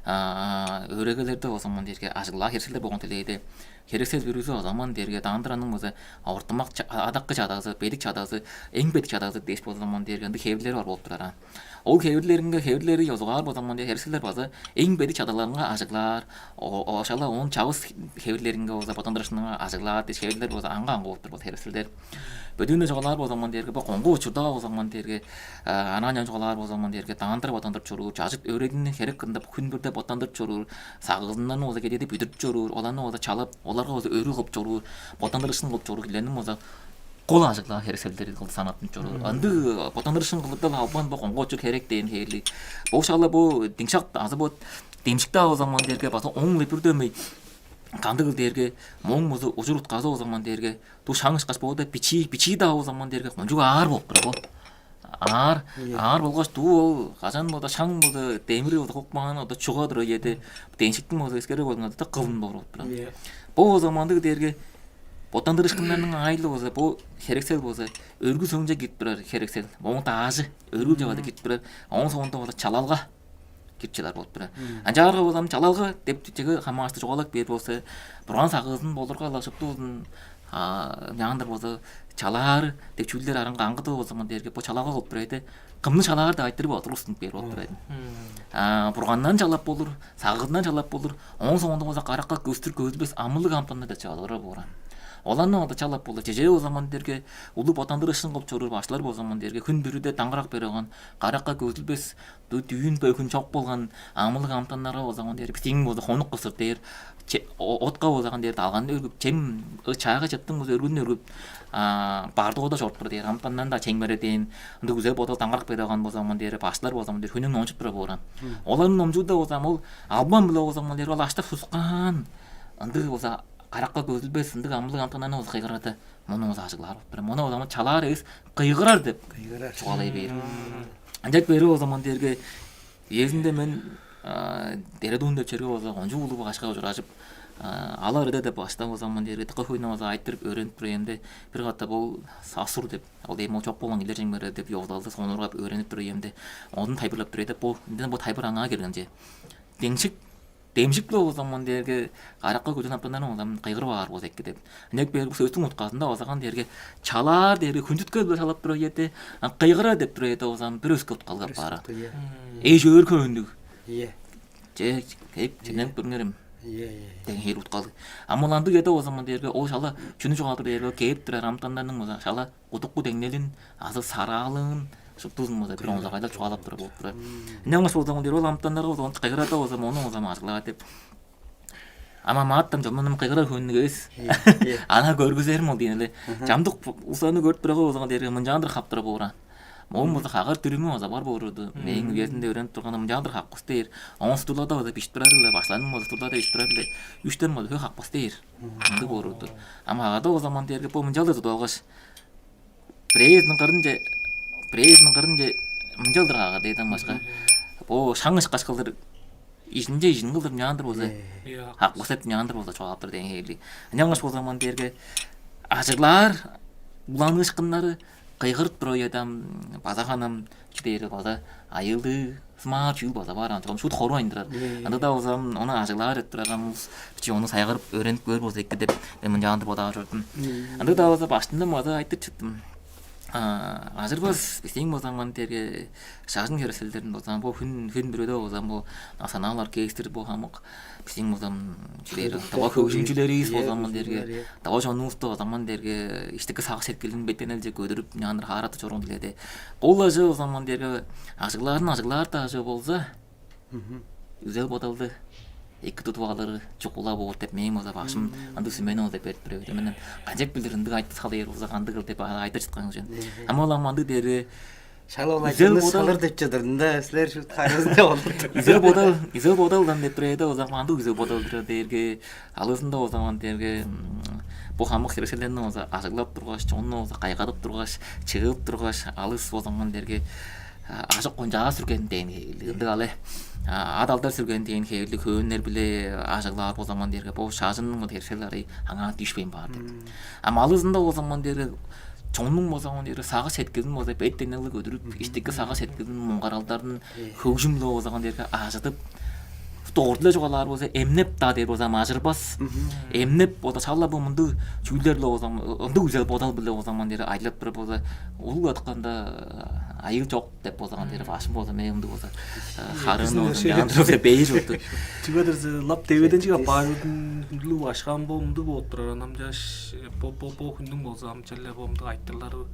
өөрегелерде болза ман дээрге ажыглаа херекселдер болгон тилээде херексел бүрүзү озаман дээрге даандыраның база ортумак адаккы чадаазы, бедик чадаазы, эң бедик чадаазы дээш болзаман дээрге ындыг хевирлери бар болуп турар. Ол хевирлеринге хевирлери ёзугаар болзаман дээр херекселдер база эң бедик чадаларынга ажыглаар. Ошала оон чавыс хевирлеринге болза бодандырышынга ажыглаар дээш хевирлер болза аңга аңгы болуп тур болза херекселдер. Бөдүүнү чугаалаар болзаман дээрге бо коңгу учурда болзаман дээрге анаан чугаалаар болзаман дээрге даандыр бодандырып чоруур, чажыт өөредиңни херек кырында хүн бүрде бодандырып чоруур, сагыызыннарны болза кедеди бүдүрүп чоруур, оларны болза чалап, оларга болза өрү кылып чоруур, боттандырышын кылып чоруур килерниң болза кол ажыглаа херекселдери кылып санаттынып чоруур. Ындыг боттандырышын кылырда албан бо коңгоочур херек дээн хээрлиг. Бо шала бо диңшак азы бо демшикте алгызаман дээрге база оң ле бир дөмей кандыгыл дээрге моң болза ужур утказы алгызаман дээрге ду шаң ышкаш боода бичии бичии-даа алгызаман дээрге кончуг аар болуп турар бо. Аар, аар болгаш дуу ол кажан бода шаң бода демир бода кокмаан ода чуга тура эде деңшиктиң бода эскере болуңар да кылын боор болуп турар. Бо замандыг дээрге боттандырышкыннарның аайлы болза бу херексел болза өргүл сөңче кирип турар херексел. Мону даажы өргүл жавада кирип турар. Оон соонда болза чалалга кирип чыдар болуп турар. Ынчаарга болза чалалга деп чеге хамаашты чугаалап бээр болза бурган сагыызын болурга ала шупту болзун мягандыр болза чалаары деп чүүлдер араңга аңгыдып болза мын дээрге бо чалаага кылып турар эди. Кымны чалаар деп айтырып отургустунуп бээр болуп турар эди. Бургандан чалап болур, сагыызындан чалап болур. Оон соонда болза каракка көстүр көзүлбес амылыг амтаннар деп чугаалыгырар боор. Оларны ода чалап болур. Чежээ болза мын дээрге улуг боттандырышын кылып чоруур баштылар болза мын дээрге хүн бүрүде даңгырак берип алган каракка көзүлбес Дүүн бөгүн чок болган амылыг амтаннарга болза мын дээр бистиң болза хонук кысыр дээр отка болзаган дээр далган өргүп чем чаага чыттың болза өргүн өргүп бардыгода чоруп тур дээр амтандан да чеңмере дээн ындыг үзе бодал даңгырак бере алган болза мын дээр баштылар болза мын дээр хүнүң номчуп тура бооран. Оларның номчууда болза ол албан биле болза мын дээр ол аштап сускаан ындыг болза каракка көзүлбес ындыг амылыг амтаннарны болза кыйгырады. Мону болза ажыглаар болуп тур. Мону болза чалаар эвес кыйгырар деп чугаалай бээр. Ынчап бери болза мын дээрге Иезинде мен Дередун деп черге болза кончуг улуг башка ужуражып алар эде деп баштан болза мын дээрге тыка хөйнү болза айтырып өөренип тур эемде бир катап ол сасур деп ол эми ол чок болгон килер чемгере деп ёгдалды сонургап өөренип тур эемде ону тайбырлап тур эде бу инден бу тайбыр аңаа келгенче деңшик демшик-биле болза мын дээрге каракка көден аптаннарын болза кыйгырып аар болза эки деп. Ынчап бээр бу сөстүң утказында болзаган дээрге чалаар дээрге хүндүткел биле чалап тура эде кыйгыра деп тура эде болза бир өскө уткалгап баары. Эш өөр көөнүг. Ие. Че кээп чемненип көрүңерем. Деңнел уткалыг. Ам ол ындыг эде болза ман дээрге, ол шала чүнү чугаалап турар дээрге, кээп турар амытаннарның болза шала кудуку деңнелин азы сараалыын шуптузун болза бир онзагайлап чугаалап турар болуп турар. Ынчангаш болза ман дээр, ол амытаннарга болза кыйгырада болза, мону болза мажыглаа деп. Ама мааттан чомунум кыйгырар хөөннүг эвес. Ана көргүзерим ол дийин эле. Чамдык улустарны көрүп турарга болза ман дээрге, мынчаандыр хаптыра бооран. Моон болза хагар дүрүмү база бар боор турду. Мээң үезинде өөренип турганда, мынчаандыр хапкыс дээр. Оон стулада база бижип турар эле, башкыларның база стулада бижип турар эле. Үштен база хөө хапкыс дээр. Ындыг боор турду. Ама агада болза ман дээрге, бо мынчалдыр тудуп алгаш, бирээзиниң кырынче, бирээзиниң кырынче мынчалдыр ага дээден башка, бо шаң ышкаш кылдыр, ижинче ижин кылдыр мынчаандыр болза, хакпас деп мынчаандыр болза чугаалап тур дээн хевирлиг. Ынчангаш болза ман дээрге, ажыглаар уланыышкыннары кыйгырып туруп, ам база ханам чү дээри база айыылдыы сымаар чүүл база бар, ам чогум шуут хоруп айындырар. Ында-даа болза ону ажыглаар деп турар, ам улус бичии ону сайгарып өөренип көөр болза эки деп мен мынчаандыр бодаар чордум. Ында-даа болза баштында база айтып чыттым. Ажырбас, бистиң болза ман дээрге шажын херекселдерин болза, бо хүн, хүн бүрүде болза, бо национал оркестр, бо хамык бистиң болза чү дээри, тыва хөгжүмчүлеривис болза ман дээрге, тыва чонувусту болза ман дээрге иштики сагыш-сеткилин бетенелче көдүрүп, мынчаандыр хааратып чоруур диледи. Кол ажыы болза ман дээрге, ажыглаарын ажыглаар-даа ажыы болза, үзел-бодалды эки тудуп алыры чугула боор деп мээң болза башым ындыг сүмени ол деп берип тур эвес. Мен канчап билир, ындыг айтып салыр болза, кандыгыл деп айтып чыткан чүве. Ам ол ам андыг дээрге, шала ол үзел айтырны бодал салыр деп чыдыр. Ында силер шут харыызында болуп. Үзел бодал, үзел бодалдан деп тур эвес, ол ам андыг үзел бодал турар дээрге, алызында ол заман дээрге, бу хамык херекселдерни болза ажыглап тургаш, чонну болза кайгадып тургаш, чыып тургаш, алыс ол заман дээрге, ажык кончаа сүрген дээн хевирлиг, ындыг але. Ат алдар сүрген дээн хевирлиг хөөннер-биле ажыглаар ол заман дээрге, бо шажынның херекселдери аңаа дүүшпейн баар деп. Ам алызында ол заман дээрге, чоннуң ол заман дээрге сагыш-сеткилин болза бет деңнелге көдүрүп, иштики сагыш-сеткилин, муңгаралдарын хөгжүм-биле ол заман дээрге ажыдып, дорт-ла чугаалаар болза, эмнеп-даа дээр болза, ам ажырбас. Эмнеп болза, шала бо мындыг чүүлдер-биле болза, ындыг үзел-бодал-биле болза ман дээрге ажыглап турар болза, улуг атканда айыыл чок деп болза ман дээрге башым болза, мен ындыг болза, харын болза, яндыр болза бейиш болду. Чүге дээрзе, лап деведен чыгып баарыдын хүндүлүг башкаан бо мындыг болуп турар, анам чаш, бо, бо, бо хүннүң болза, ам черле бо мындыг айтырлары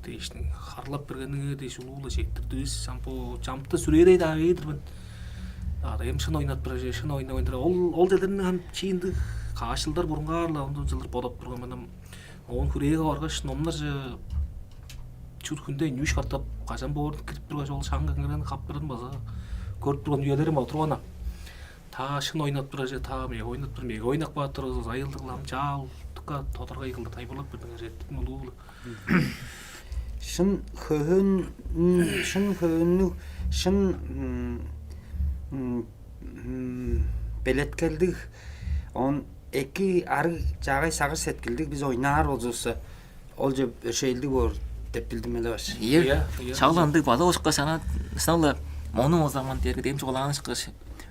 дээшниң харлап бергениңер дээш улуу-ла четтирдивис. Ам бо чамдыкта сүрээдей-даа бээр-дир мен. Ада эм шын ойнап турар, шын ойнап ойнап турар. Ол, ол черлерни ам чи ындыг каш чылдар бурунгаар-ла, ондон чылдар бодап турган мен ам. Оон хүрээге баргаш, номнарже чүр хүнде үш катап кажан боор кирип тургаш, ол шаң кеңгерен хаптарын база көрүп турган үелерим олурган ам. Та шын ойнап турар же, та мега ойнап тур, мега ойнап каап турар, айыылдыг-ла ам чаал дыка тодаргай кылдыр тайылбырлап бердиңер, четтирдим улуу-биле. Шын хөөн, шын хөөннүг, шын белеткелдиг, он эки арыг чаагай сагыш-сеткилдиг бис ойнаар болзувусса, олче өршээлдиг боор деп билдим эле баш. Ийе. Шала ындыг база ошка шана, шынап-ла, мону ол заман дээрге дем чугаалаан ышкаш,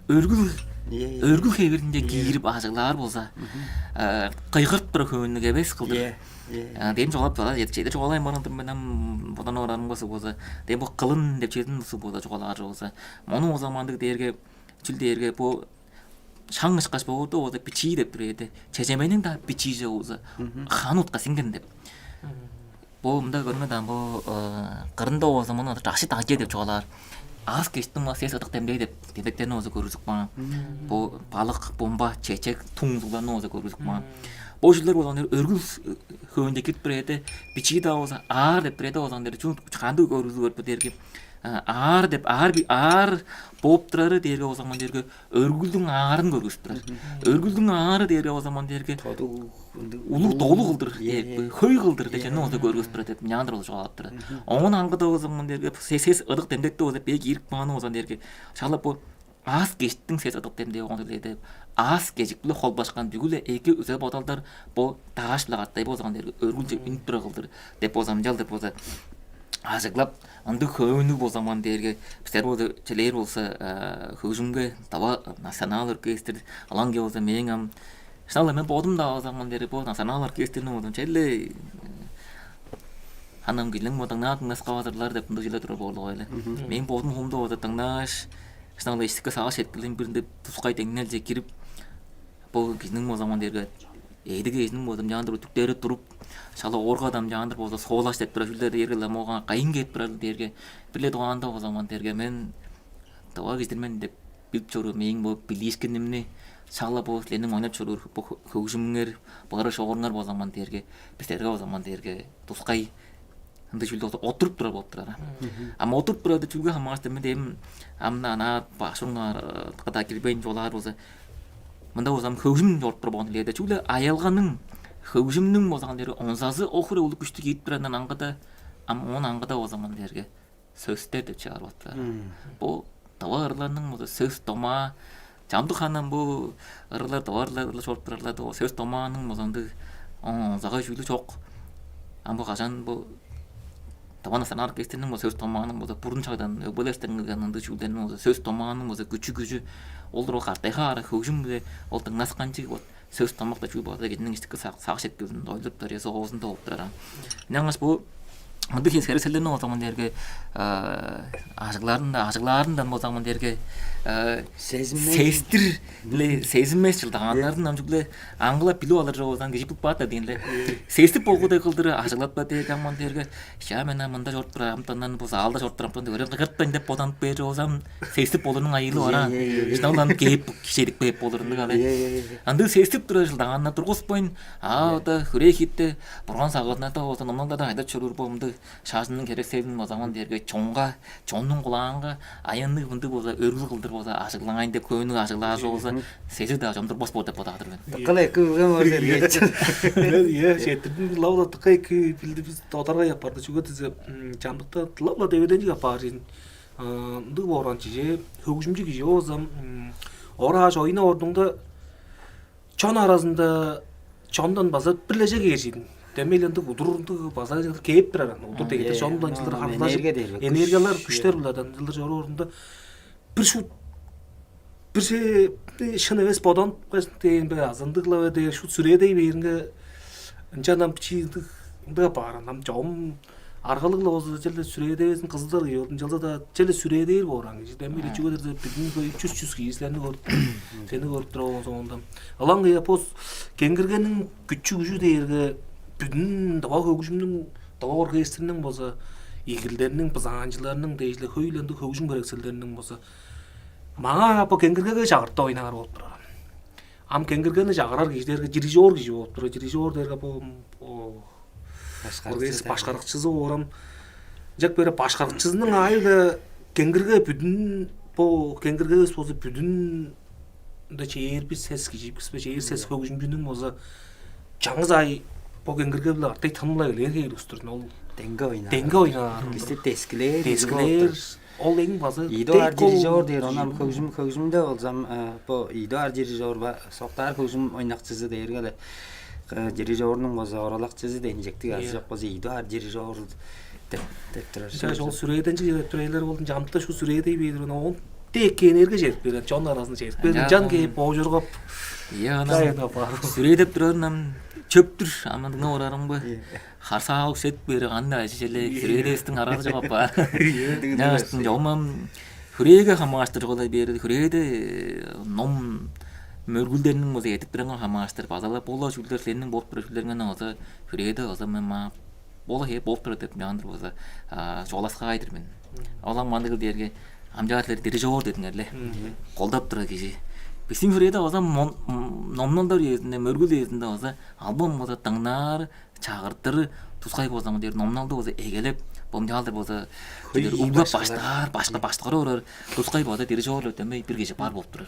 өргүл, өргүл хевиринче киирип ажыглаар болза, кыйгырып тура хөөннүг эвес кылдыр. Дем чугаалап база чеде чугаалайн барган мен ам, бодан орарым болза, дем бо кылын деп чедин болза чугаалаар болза, мону ол замандыг дээрге, чүл дээрге, бо шаң ышкаш боор-даа болза, бичии деп тур эвес. Чежемейниң-даа бичии чок болза, ханы утка сиңген деп. Бо мында көрүңер даан, бо кырында болза муну даши дагже деп чугаалаар. Аас-кежиктиң мас сес ыдык демдээ деп демдектерни болза көргүзүп каан. Бо балык, бумба, чечек, туң узугларны болза көргүзүп каан. Бо чүүлдер болза өргүл хөөнче кирип тур эвес. Бичии-даа болза аар деп тур эвес, болза дээрге чү, кандыг көргүзүп көрүп дээрге, аар деп, аар, аар бооп турары дээрге болза ман дээрге өргүлдүң аарын көргүзүп турар. Өргүлдүң аары дээрге болза ман дээрге улуг долу кылдыр, хөй кылдыр дегенни болза көргүзүп турар деп мынчаандыр болза чугаалап турар. Оон аңгыда болза ман дээрге сес ыдык демдекте болза бээ киирип кааны болза дээрге, шала бо аас-кежиктиң сес ыдык демдээ болган деп, аас-кежик-биле холбашкан бүгү-ле эки үзел-бодалдар бо дааш-биле катай болза ман дээрге өргүлче үнүп тура кылдыр деп болза, мынчалдыр болза ажыглап, ындыг хөөннүг болза ман дээрге, бистер болза, чилээр болза, хөгжүмге, тыва национал оркестр, ылаңгыя болза мээң ам, шынап-ла, мен бодум-даа болза ман дээрге бо национал оркестрни болза черле ханам килиң бо дыңнаа дыңнаска базырлар деп мындыг чүве турар боорлуг ойле. Мен бодум хумда болза дыңнааш, шынап-ла иштики сагыш-сеткилим биринде тускай деңнелче кирип, Бо кижиниң болза ман дээрге эъди кежиниң болза мынчаандыр үтүктери туруп, шала оорга-даа мынчаандыр болза соолаш деп турар чүүлдер дээрге-ле моога кайын кээп турар дээрге, бир-ле дугаанда болза ман дээрге мен тыва кижи-дир мен деп билип чоруур мээң бо билиишкинимни шала бо силерниң ойнап чоруур бо хөгжүмүңер, быгырыг шогуруңар болза ман дээрге, бистерге болза ман дээрге тускай ындыг чүүлдү болза оттуруп турар болуп турар. Ам оттуруп турар деп чүүлге хамаарыштыр мен дээм, ам ана башыңар кыда кирбейн чугаалаар болза, мында болза ам хөгжүм чоруп турар болган дилээде чүгле аялганың хөгжүмнүң болза ам дээрге онзазы охур улуг күштү киирип турарындан аңгыда, ам оон аңгыда болза ам дээрге сөстер деп чыгарып атты. Бу тыва ырларның болза сөс домаа, чамдык ханан бу ырлар тыва ырлар чоруп турарлар да, сөс домааның болза ындыг онзагай чүүлү чок. Ам бу кажан бу Тыва национал оркестрниң болза сөс домааның болза бурун чагдан өгбелерден кылган ындыг чүүлдерниң болза сөс домааның болза күчү күжү ол ол картайга ара хөгжүм биле ол дыңнасканчыг вот сөс домакта чүү болза кединиң иштики сагыш эткилин дойлуруптар эс оозунда болуп турар. Ынчангаш бу мындыг херекселдерни болза мын дээрге ажыглаарында ажыглаарындан болза мын дээрге сезиммес сездир биле сезиммес жылдаганнарын ам чүгле аңгылап билип алыр чогузан кижи билип каат дегенле. Сестип болгудай кылдыр ажыглатпа дээрге аман дээрге ша мен мында чоруп турам амтандан бу залда чоруп турам амтан өрен кыртпайн деп боданып бээр чогузам сестип болурунуң айыылы бара. Шынагылан кээп шедип кээп болурунуг ала. Андыг сестип тура жылдаганына тургуспайн а ода хүрээ хитте бурган сагыдынада болза номнанда да айдап чоруур болумду шажынның херекселин базаман дээрге чонга чоннуң кулаанга аянныг мындыг болза өргүл кылдыр болза ажыглаайн деп көөнүг ажыглаар болза сезир-даа чомдурбас боор деп бодаар мен. Дыккыл эки билген бар сергеч. Мен ие жетирдим лавла дыкка эки билди биз додаргай апарды чүге дизе чамдыкта лавла дебеденчик апаар чейин ындыг боорган чиже хөгжүмчү кижи оозам орааш оюна ордуңда чон аразында чондан база бирлеже кээр чейин. Демейли ындыг удур ындыг база кээп турар удур дегенде чондан жылдыр харылажып энергиялар күштер булардан жылдыр чоруур ордунда бир шут бир шын эвес боданып калсын дээн бе азы ындыгла бе дээр шут сүрээдей бээринге ынчан ам бичии ындыг ындыга баар ам чогум аргалыг-ла болза черле сүрээдевезин кызыдар кижи болду ынчалза-даа черле сүрээдээр боор ам кижи демги чүге дээрзе бүгүн үч жүз чүс кижи силерни көрүп сени көрүп тура болгон соонда ылаң кыя бос кеңгиргениң күчү күжү дээрге бүдүн дава хөгүжүмнүң дава оркестринин болза игилдерниң бызаанчыларының дээш-ле хөй-ле ындыг хөгжүм херекселдериниң болза маңаа бо кеңгиргеге чагыртып ойнаар болуп турар. Ам кеңгиргени чагырар кижи дээрге дирижер кижи болуп турар. Дирижер дээрге бо оркестр башкарыкчызы оорам. Ынчак бере башкарыкчызының аайы-ла кеңгирге бүдүн бо кеңгиргевис болза бүдүн ында чээрби сес кижи бис бе чээр сес хөгүжүмчүнүң болза чаңгыс аай бо кеңгирге-биле артай тынмылай келген хейир устурдун ол деңге ойнаар. Деңге ойнаар. Бисти дескилээр. Дескилээр. Ол эң база Идуар дирижер дээр онан хөгжүм хөгжүмде болзам бо Идуар дирижер ба соктаар хөгжүм ойнакчысы дээрге эле дирижернуң болза оралакчысы ден жектиг азы жок болза Идуар дирижер деп деп турар. Жаш ол сүрээден жыйып тур элер болдун жамтта шу сүрээдей бээр он тек энерге жетип берген чон аразын жетип берген жан кээп боожургап Иә, анан сүрээдеп турарын ам чөптүр амандыңа орарың бы? Харсаалык сет бери кандай ажы челе сүрээдестиң арары жок апа. Жаштың жомам хүрээге хамааштыр жок бери хүрээде ном мөргүлдерниң болза этип турганга хамааштыр базалап бола чүүлдер силерниң болуп турар чүүлдериңен оза хүрээде оза мен маа бола хээ болуп турар деп мягандыр болза чугаласкаайдыр мен. Олам мандыгыл дээрге амчаатылар дирижер дедиңер ле. Колдап турар кижи. Биздин хүрээде оза номнолдор үезинде мөргүл үезинде оза албан болза дыңнаар чагыртыр тускай болза мындыр номналды болза эгелеп бомжаалдыр болза углап баштаар башка баштыгара урар тускай болза дирижер өтөмей бир кижи бар болуп турар.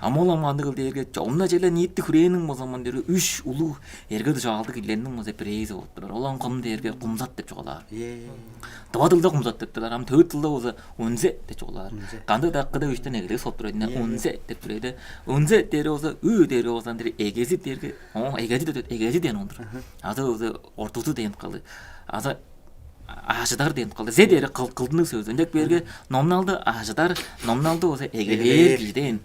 Амол амандыгыл дээрге жомна желе ниитти хүрээниң болза мындыр үш улуу эрге дужаалдык илерниң болза бирээзи болуп турар. Олан кым дээрге кумзат деп чугаалаар. Дыва дылда кумзат деп турар. Ам төвүт дылда болза унзе деп чугаалаар. Кандыг даккыда үштен эгелеги соп турар. Унзе деп турар. Унзе дээрге болза ү дээрге болза эгези дээрге эгези эгези деген ондур. Азы болза ортузу деген калды. Азы ажыдар деген кылды. Зе дээри кылдыныг сөз. Ынчак берге номналды ажыдар, номналды болза эгелээр кижиден.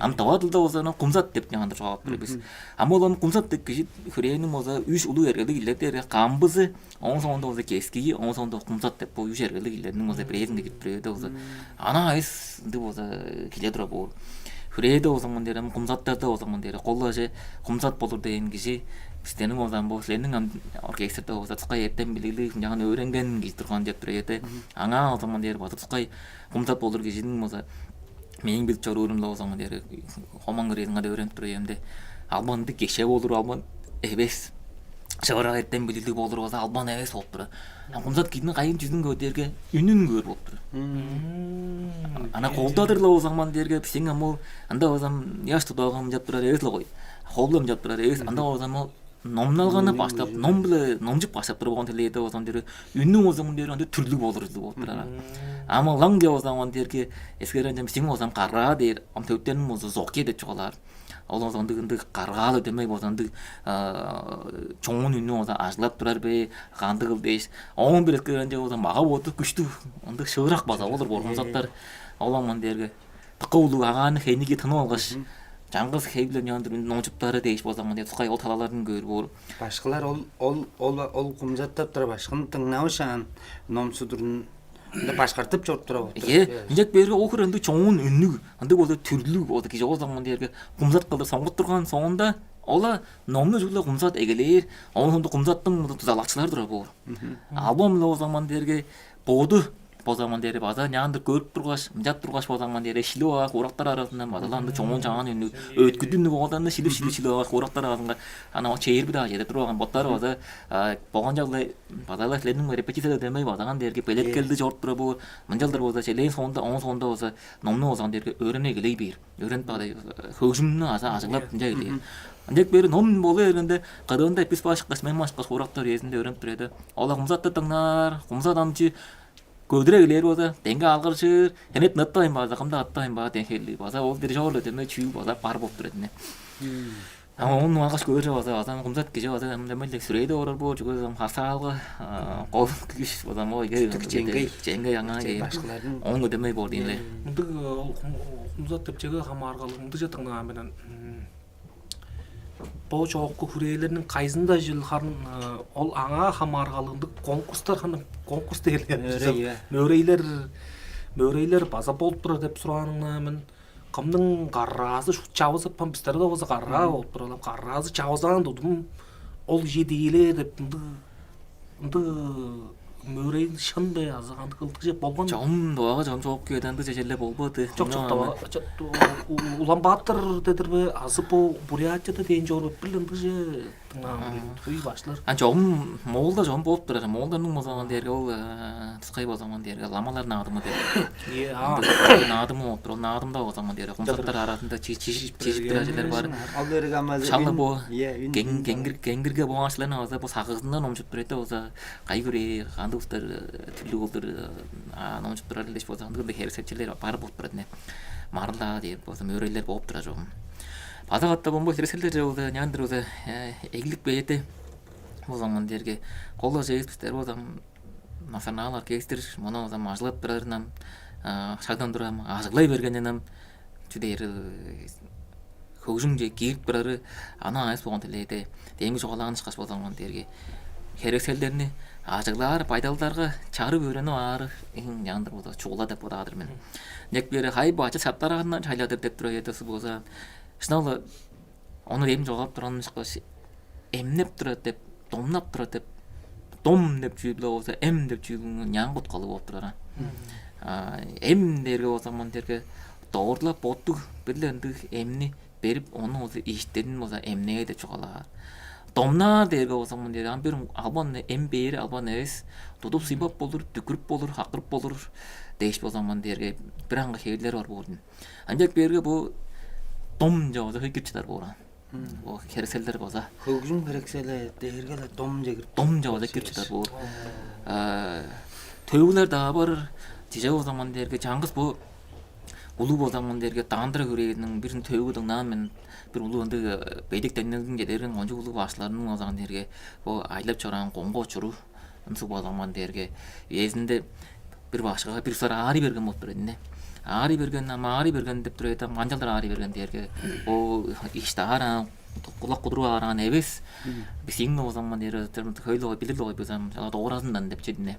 Ам дава дылда болза кумзат деп няндыр жоап тур бис. Ам ол кумзат деп кижи хүрээниң болза үш улуу эргелиг илер дээрге камбызы, оң соонда болза кескии, оң соонда кумзат деп бу үш эргелиг илерниң болза бирээзинде кирип бирээде болза ана айыс ынды болза киле тура боор. Хүрээде болза мын дээр, ам Кумзатта болза мын дээр, кол ажы Кумзат болур дээн кижи, бистерниң болза ам бо силерниң ам оркестрде болза тускай эртем билиглиг, мынчаан өөренген кижи турган деп тур ийин. Аңаа болза мын дээр база тускай Кумзат болур кижиниң болза мээң билип чоруурумда болза мын дээр хомаң ырыызынга деп өөренип тур ийин. Албан ындыг кеше болур, албан эвес. Шыырак эртем билиглиг болур болза албан эвес болуп турар. А Кумзат кижиниң кайын чүзүн көөр дээрге үнүн көөр болуп турар. Ана колдадыр-ла болза мын дээрге бистиң ам ол анда болза ам ыяш тудаагы ынчап турар эвес-ле кой. Холу ынчап турар эвес. Анда болза ам ол номналганы баштап, ном-биле номчуп баштап туруп болган тилээде болза мын дээрге үнү болза мын дээрге анда түрлүг болур ужурлуг болуп турар. Ам ылаң деп болза мын дээрге эскерген бистиң болза ам караа дээр, ам төптен болза зокке деп чугаалаар. Ол болза ындыг, ындыг каргаал өдемей болза ындыг чоон үннү болза ажыглап турар бе, кандыгыл дээш. Оон бир эскерген болза мага боду күштүг, ындыг шыырак база болур болган заттар. Ол аман дээрге дыка улуг агааны хениги тынып алгаш, чаңгыс хей-биле ньондур номчуптары дээш болза мындай тускай ол талаларын көөр боор. Башкылар ол ол ол ол кумзаттап тура башкыны дыңнавышаан номсудурун ында башкартып чоруп тура болуп Е, ынчак берге ол хөр ындыг чоон үннүг, ындыг болза түрлүг болза кижи ол заман дээрге кумзат кылдыр соңгут турган соонда ола номну чугула кумзат эгелээр, оон соонда кумзаттың дузалакчылар турар боор. Албан ол заман дээрге боду бо заман дээри база няандыр көрүп тургаш, ынчап тургаш бо заман дээри шилип ага куурактар арасында база ла ындыг чоон чаан үннүг өткүдүннүг оолдарны шилип шилип шилип ага куурактар арасында ана чээрби даа чеде турган боттары база болган чагылай база ла силерниң репетицияда демей базаган дээрге белеткелди чоруп тура бу мынчалдыр болза челээн соонда оон соонда болза номну болзаган дээрге өөрене эгелей бээр. Өөренип бадай хөгжүмнү аза ажыглап ынча эгелээр. Ынчак бери ном боло бергенде кыдыында эпис башкаш мен башкаш куурактар үезинде өөренип тур эди. Ол кумзатты дыңнаар, кумзат амчы көдүрегилээр болза, деңге алгыржыр, хенет ныттавайн база, кымда аттавайн база деңхелли база ол дирижерлер деме чүү база бар болуп тур эдине. А ону алгаш көөр база, база кумзат кижи база демелде сүрээде орар боор, чүгү хасаалга кол күш база мо иге Чеңгей. Чеңгей аңаа кээр. Башкалардын Оң өдөмөй боор дейнле. Мындыг ол кумзат тепчеге хамааргалыг мындыжа тыңнаган менен бо чоокку хүрээлерниң кайзында жыл харын ол аңаа хамааргалыгындыг конкурстар ханы конкурс дээрлер Мөөрей, э. Мөөрейлер мөөрейлер база болуп турар деп сурааныңна мен кымның караазы чавызыпкан бистерде болза караа болуп турар караазы чавызаан тудум ол же дииле деп ынды ынды мөөрейин шын бе азы кандыг ылдыг же болган Чогум дуага чогум чогуп кээденди чежелле болбоду. Жок жок Ынчан Улан-Баатыр дедир бе азы бу Бурятияда дээн чоор бе бир ындыг же тыңнаан туй башлар. А чогум Моолда чогум болуп турар. Моолдарның бозаман дээрге ол тускай бозаман дээрге ламалар наадымы деп. Е а Наадымы болуп тур. Ол наадымда бозаман дээрге кумсактар арасында чижип чижип турар жерлер бар. Ал берип амазы Шалы бо кеңгир кеңгирге болган ашыларны база бу сагыгызындан номчуп тур эте база кайгыры кандыг устар түрлү болдур номчуп турар элеш болза андыгында херексепчилер бар болуп турат не. Марылдаа деп болза мөөрөйлөр болуп турар жогум. База катта бомбо херекселдер же болза няндыр болза эглик бээде болза мын дээрге колдо жегиз бистер болза национал оркестр мына болза ажылап турарынан шагдан турам ажыглай бергенинен чү дээр хөгжүмче кирип турары аны айыс болгон тилээде демги чугаалаан ышкаш болгон дээрге херекселдерни ажыглаар байдалдарга чарып өөренип аары эң жандыр болза чугула деп бодаар мен. Нек бири хай бачы саптарагындан чайладыр деп тура эдеси болза шыналы ону дем жогаап турган ышкаш эмнеп турат деп домнап турат деп дом деп чүүл болза эм деп чүүлүн няң куткалы болуп турар. Эм дээрге болза мын дээрге доорлап боттуг бир-ле ындыг эмни берип ону болза ииштерин болза эмнээ деп чугаалаар. Домнаар дээрге болза мын дээрге ам бир албан эм бээри албан эвес тудуп сыйбап болур, дүкүрүп болур, хакырып болур дээш болза мын дээрге бир аңгы хевирлер бар болурдун. Ынчак берге бу дом жаваза хөй кирип чыдар бооран. Бу херекселдер база. Хөгжүм херексели дээргеле дом жегир. Дом жаваза кирип чыдар боор. Төвүлер даа бар. Тиже болзаман дээрге чаңгыс бу улуу болзаман дээрге даандыра хүрээриниң бирин төвү дыңнаан мен бир улуу ындыг бедик деңнелдин чедерин кончуг улуу башларының болзаман дээрге бу айлап чораан коңго чуруу ынсыг болзаман дээрге эзинде бир башкага бир сар аарый берген болуп тур эдине. Аарый берген, ам аарый берген деп тур эди, ам канчалдыр аарый берген дээрге ол ишти ааран кулак кудуруп ааран эвес. Бисиң болзаман дээрге хөйлө билир ой бизем доразындан деп чедине.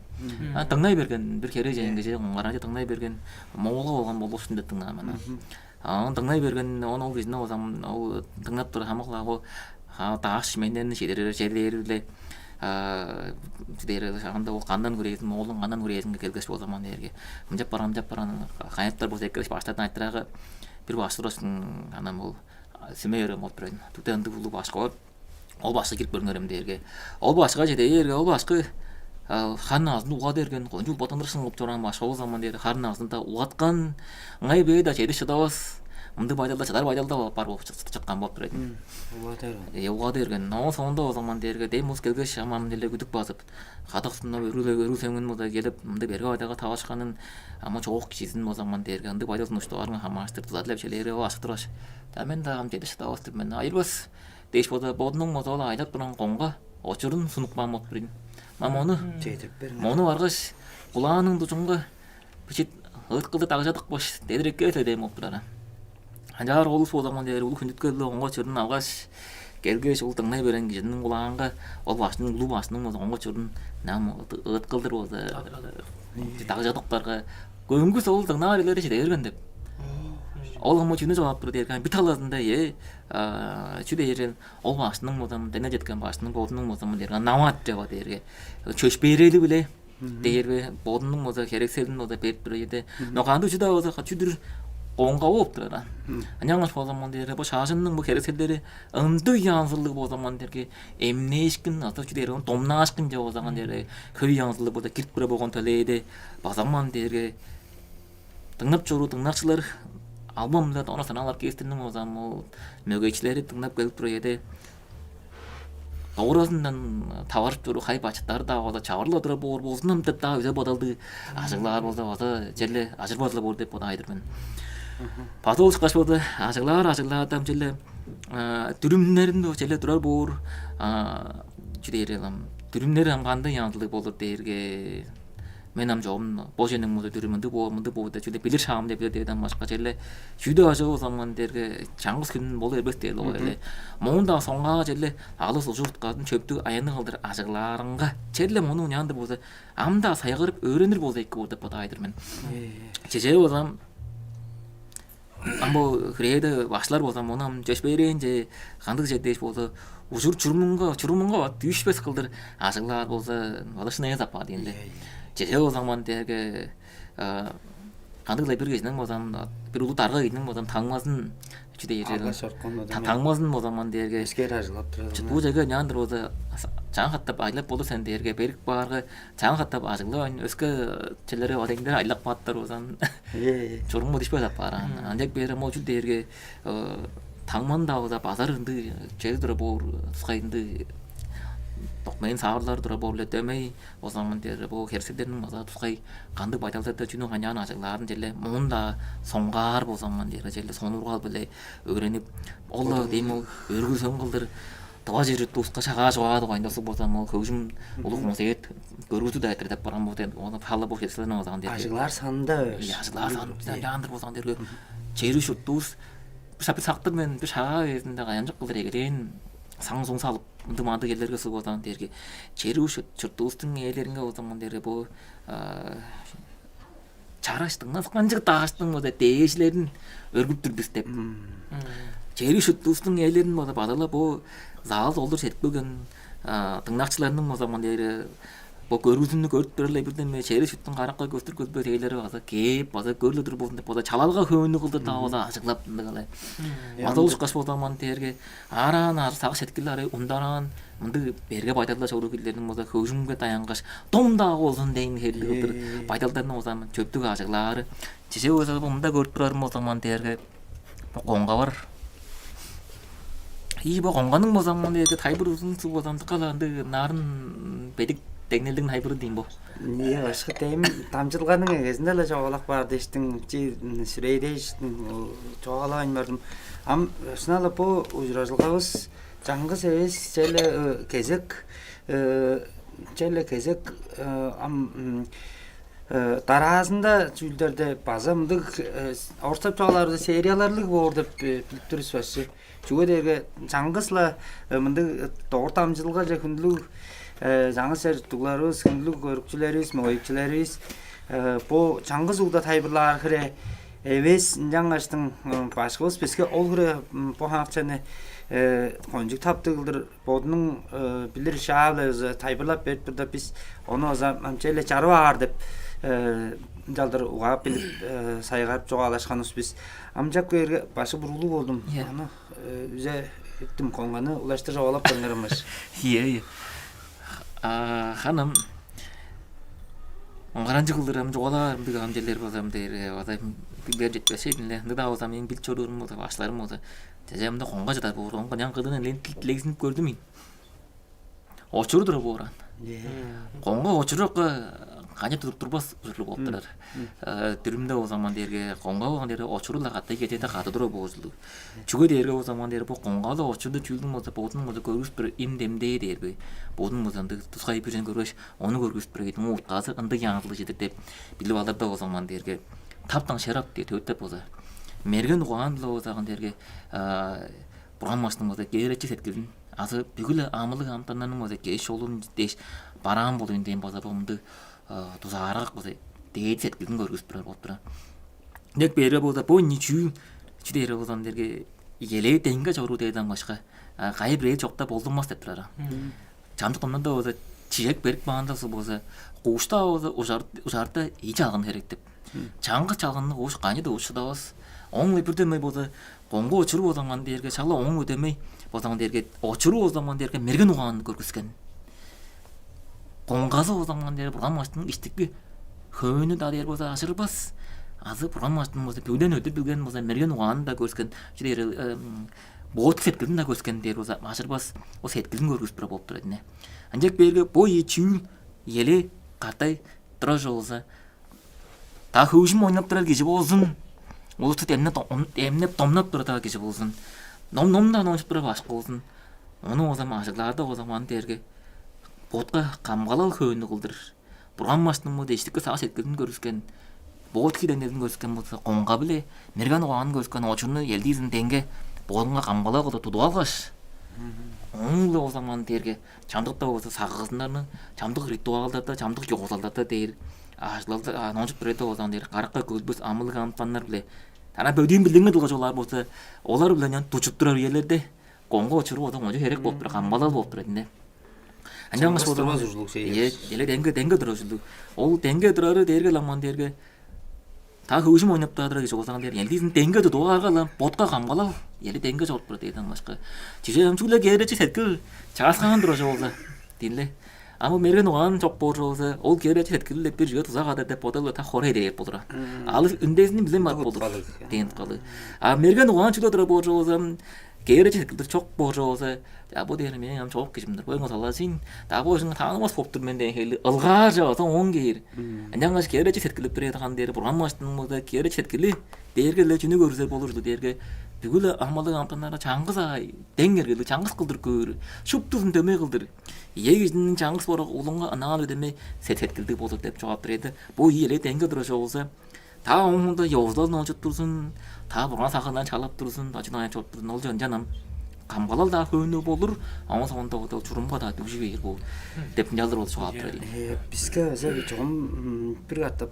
А тыңнай берген бир хере жеңге же оңгаранча тыңнай берген моголга болгон болушун деп тыңнааман. А ону дыңнай берген, ону ол кижини болза, ол дыңнап тур хамык-ла ол дааш менден чедирер черлери-биле, чедирер шагында ол кандан хүрээзин, оолун кандан хүрээзинге келгеш болза ман дээрге, мынчап баран, мынчап баран, канчаптар болза эккелгеш, баштардан айтырага бир баш турасың, анан ол сүмей өрем болуп турайын. Түгде ындыг улуг башка ол башкы кирип көрүңерем дээрге, ол башкыга чеде бээрге, ол башкы харын назын улгады берген, кончуг улбатандырышын кылып чораан башкы болза ман дээр, харын назында улгаткан, ыңай бээ-даа чедип шыдавас, мындыг байдалда, чыдар байдалда бар болуп чыткан болуп турар эдим. Улгады берген. Э, улгады берген. Оон соонда болза ман дээрге, дем улус келгеш, амам деле күдүк базып, кадык сундап, өргүл, өргүл сөңүн болза келип, мындыг берге байдалга таварышканын, ама чоок кижизин болза ман дээрге, ындыг байдалдың уштугаарынга хамаарыштыр дуза дилеп чедээрге, ол ашып тургаш: «Да мен-даа ам чедип шыдавас-тыр мен, айырбас» дээш болза, бодунуң болза ол айлап турган коңга очурун сунуп каан болуп турар ийин. Ма мону, чедирип бериңер, мону баргаш, кулааның дужунга бичит ыыткылды дагжадыпкаш, дедир эккээр силер дээн болуп турар. Ынчаар ол улус болза ман дээр улуг хүндүткелдиг коңга очурун алгаш, келгеш, ол дыңнай берген кижиниң кулаанга ол башкының, улуг башкының болза коңга очурун ынчан ыыткылдыр болза дагжадыптарга, көңгүс ол дыңнаар черлери чеде берген деп. Ол ам чүнү чугаалап тур дээрге, бир талазында, э, чү дээр, ол башкының болза, дене четкен башкының бодунуң болза мын дээрге, намаат чава дээрге, чөпшээрели-биле дээрге, бодунуң болза херекселин болза берип тур эде. Но кандыг чү-даа болза, чүдүр коңга болуп турар. Ынчангаш болза мын дээрге, бо шаажынның бо херекселдери ындыг янзылыг болза мын дээрге, эмнээшкин азы чү дээр, ону домнаашкын чава болза мын дээрге, хөй янзылыг болза кирип тура болган төлээде база мын дээрге, дыңнап чоруур дыңнакчылар албан-биле дона санаалар кээстерниң болза, ол мөгейчилери дыңнап келип тура эде, дооразындан таварып чоруур хай-бачыттары-даа болза, чавырла турар боор болзун ам деп-даа үзе бодалдыг ажыглаар болза, база черле ажырбазы-ла боор деп бодаар-дыр мен. База ол ышкаш болза, ажыглаар, ажыглаар ам черле дүрүмнерин черле турар боор, чү дээр ам, дүрүмнери ам кандыг янзылыг болур дээрге, мен ам чогум бо чүвениң мындыг дүрүмү ындыг боор, мындыг боор деп чүве билир шаам деп билир дээден башка, черле чүү-даа ажыы болза мын дээрге, чаңгыс хүн болу бербес дээр ол эле. Моон-даа соңгаага черле алыс ужур-утказын чөптүг аянныг кылдыр ажыглаарынга, черле мону ынчаандыр болза, ам-даа сайгарып өөренир болза эки боор деп бодаар-дыр мен. Чеже болза ам, ам бо хүрээде башкылар болза, мону ам чөпшээрээнче, кандыгже дээш болза, ужур чурумунга, чурумунга дүүшпес кылдыр ажыглаар болза, база шын эвес апаар дийин де. Чеже болза мын дээрге, кандыг-ла бир кижиниң болза, бир улуг дарга кижиниң болза таңмазын, чү дээр, алгаш орткан та-, таңмазын болза мын дээрге, эскер ажыглап турар. Бу чеге ынчаандыр болза, чаан катап айлап болур сен дээрге, берип каарга, чаан катап ажыглавайн, өске черлери одеңдер айлап кааттар болза, чурумга дишпес апаар аан. Ынчап бээрге, ам ол чүл дээрге, таңманы-даа болза базар ындыг чери турар боор, тускай ындыг докмейн саарлар турар боор-ле, дөмей болза мын дээрге, бо херекселдерниң база тускай кандыг байдалдарда чүнү канчаан ажыглаарын черле моон-даа соңгаар болза мын дээрге, черле сонуургал-биле өөренип, ол-ла дем ол өргүл сөң кылдыр тыва чер-чурттувуска шагаа чугаа дугайында суг болза, ол хөгжүм, улуг концерт көргүзү-даа эртер деп барган болза, ону пала бо херекселдерни болза мын дээрге, ажыглаар санында, ажыглаар санында ынчаандыр болза мын дээрге, чер-чурттувус бир шапты сактыр мен, бир шагаа безинде кайгамчык кылдыр эгелээн саң-суң салып, мындыг-мандыг черлерге суг болза мын дээрге, чер-чурттувустуң ээлеринге болза мын дээрге, бо чараш дыңнакчы дааштың болза дээжилерин өргүп тур бис деп. Чер-чурттувустуң ээлерин болза база-ла бо зал долдур чедип келген дыңнакчыларның болза мын дээрге, бо көргүзүүнү көрүп турар-ла, бирден-бир чер-чурттуң каракка көстүр-көстүр ээлери база кээп, база көрүп тур болзун деп, база чалалга хөөннүг кылдыр-даа болза ажыглап, ындыг-ла. База ол ышкаш болза мын дээрге, аараан, аар сагыш-сеткили арай ундараан, мындыг берге байдалда чоруур кижилерниң болза хөгжүмге даянгаш, дом-даа болзун дээн хевирлиг кылдыр байдалдарны болза мын чөптүг ажыглаары. Чеже болза, бо мында көрүп турарым болза мын дээрге, бо коңга бар. Ийи, бо коңганың болза мын дээрге тайылбыры узун суг болза мын, дыка-ла ындыг нарын бедик деңнелдиң тайылбыры дийин бо. Ийе, башкы, дем дамчыдылганың эгезинде-ле чугаалап каар дээштиң, чи, сүрээдээштиң, чугаалавайн бардым. Ам шынап-ла бо ужуражылгавыс чаңгыс эвес, черле кезек, черле кезек, ам дараазында чүүлдерде база мындыг, орустап чугаалаарда, серияларлыг боор деп билип тур бис, башкы. Чүге дээрге чаңгыс-ла мындыг дорт дамчыдылгаже хүндүлүг чаңгыс чер-чурттугларывыс, хүндүлүг көрүкчүлеривис, мөгейикчилеривис, бо чаңгыс угда тайылбырлаар хире Эвес, ынчангаштың башкывыс биске ол хире бо хаакчаны кончуг таптыг кылдыр бодунуң билир шаа-биле база тайылбырлап берип турда, бис ону база ам черле чарып аар деп ынчалдыр угаап билип, сайгарып чугаалашканывыс бис. Ам чак бээрге башкы буруулуг болдум. Аны үзе иттим, коңганы улаштыр чугаалап каңарам баш. Ийе, ийе. А ханам оңгаранчы кылдыр ам чугаалаар ындыг ам черлер болзам дээрге база билбер четпес эдим эле. Ындыг-даа болзам, эң билип чоруурум болза, баштарым болза, чеже мында коңга чыдар боор, коңга няң кыдыын элээн тилегизинип көрдүм мен. Очуру тура боор аан. Коңга очурукка кане туруп турбас ужурлуг болуп турар. Дүрүмде болзаман дээрге коңга болган дээрге очуру-ла катай кетеде кады тура боор ужурлуг. Чүге дээрге болзаман дээрге бу коңга-ла очурда чүүлдүң болза бодунуң болза көргүс бир им демдээ дээрби. Бодунуң болза ындыг тускай бирин көргөш, ону көргүс бир ийдиң утказы ындыг яңалыг чедир деп билип алырда болзаман дээрге таптаң шерап дээр төттеп болза мерген угаан-ла болзаган дээрге Бурган башкының болза кээречи сеткилин азы бүгү-ле амылыг амтаннарның болза кеш чолун дээш бараан болуйн дээн болза бо мындыг дузаарак болза дээди сеткилин көргүзүп турар болуп турар. Дек бээрге болза бо ини чүү чүү дээрге болза дээрге игелээ деңге чоруу дээден башка кайы бирээ чокта болдунмас деп турар. Чамдык ымнанда болза чижек берип каанда болза куушта болза ужарда ий чалгын херек деп. Чаңгыс чалгынны кууш кайы да шыдавас. Оң бир дөмей болза коңга очуру болзаман дээрге шала оң өдөмей болзаман дээрге очуру болзаман дээрге мерген угаанны көргүскен. Коңгазы болзаман дээрге бурган баштың иштики хөөнү да дээр болза ажырбас. Азы бурган баштың болза бүгүден өдүр билген болза мерген угаанын да көрскен. Чү дээр боот сеткилин да көрскен дээр болза ажырбас. Ол сеткилин көргүзүп тура болуп турат ине. Ынчак бээрге бо ийи чүүл эле катай тура чогулза, та хөгүжүм ойнап турар кижи болзун, улусту эмнеп домнап турар кижи болзун, ном номдан ончуп турар башкы болзун, ону озам ажыглаарда озам аны дээрге ботка камгалал хөөнү кылдыр. Бурган баштың бо дештикке саа сеткилин көрүскен, боот кидеңнерин көрүскен болза, коңга биле мерген угаанын көрүскен очурну элдиизин деңге боодунга камгалал кылдыр тудуп алгаш, оң-биле озам аны дээрге чамдыкта болза сагыызыннарны чамдык ритуалдарда, чамдык ёзулалдарда дээр ажылалда нончуп турар эди болзаан дээр каракка көзбүс амылыг амытаннар биле ана бөдүүн билдиңер дылгаш олар болза, олар биле ынчан дучуп турар үелерде коңга очуруп ода кончуг херек болуп турар, камгалал болуп турар эдинде. Ынчангаш болза ужурлуг сей. Деле деңге деңге турар ужурлуг. Ол деңге турары дээрге ламан дээрге та хөгүжүм ойнап турар кижи болзаан дээр. Элдизин деңге тудуп аарга-ла ботка камгалал. Эли деңге чоруп турар дээден башка. Чижээ амчууле кээречи сеткил чааскаан турар болза. Диинле. Ама мерген угаан чок боор болза, ол кээречи сеткил деп бир чүве туза кадар деп бодалга та хоре дээр болур. Алыс үндезин билем бар болур. Дээн калы. А мерген угаан чүле турар боор болза, кээречи сеткилдер чок боор болза, я бу дээр мен ам чок кижимдир. Бо эң салазын. Да бо жыңы таанывас болуп тур мен деген хели ылгаар жаваса он кээр. Ынчангаш кээречи сеткилип бир эдиган дээр бурган баштының болза кээречи сеткили дээрге эле чүнү көрүзер болур дээрге бүгү-ле амалыг амтаннарга чаңгыс аай дең эргели чаңгыс кылдыр көөр, шуптузун дөмей кылдыр. Ийе кижиниң чаңгыс борок улуңга ынаан өдемей сеткилдиг болур деп чугаап турар эди. Бу ийи эле деңге тура чогулза, та оңунда ёзулал ножуп турзун, та бурган сагындан чалап турзун, та чунаан чоруп турзун, ол чон чанам камгалал-даа хөөнү болур, оон соонда ол чурумга-даа дүгжү бээр боор деп ынчалдыр ол чугаап турар ийин. Биске база чогум бир катап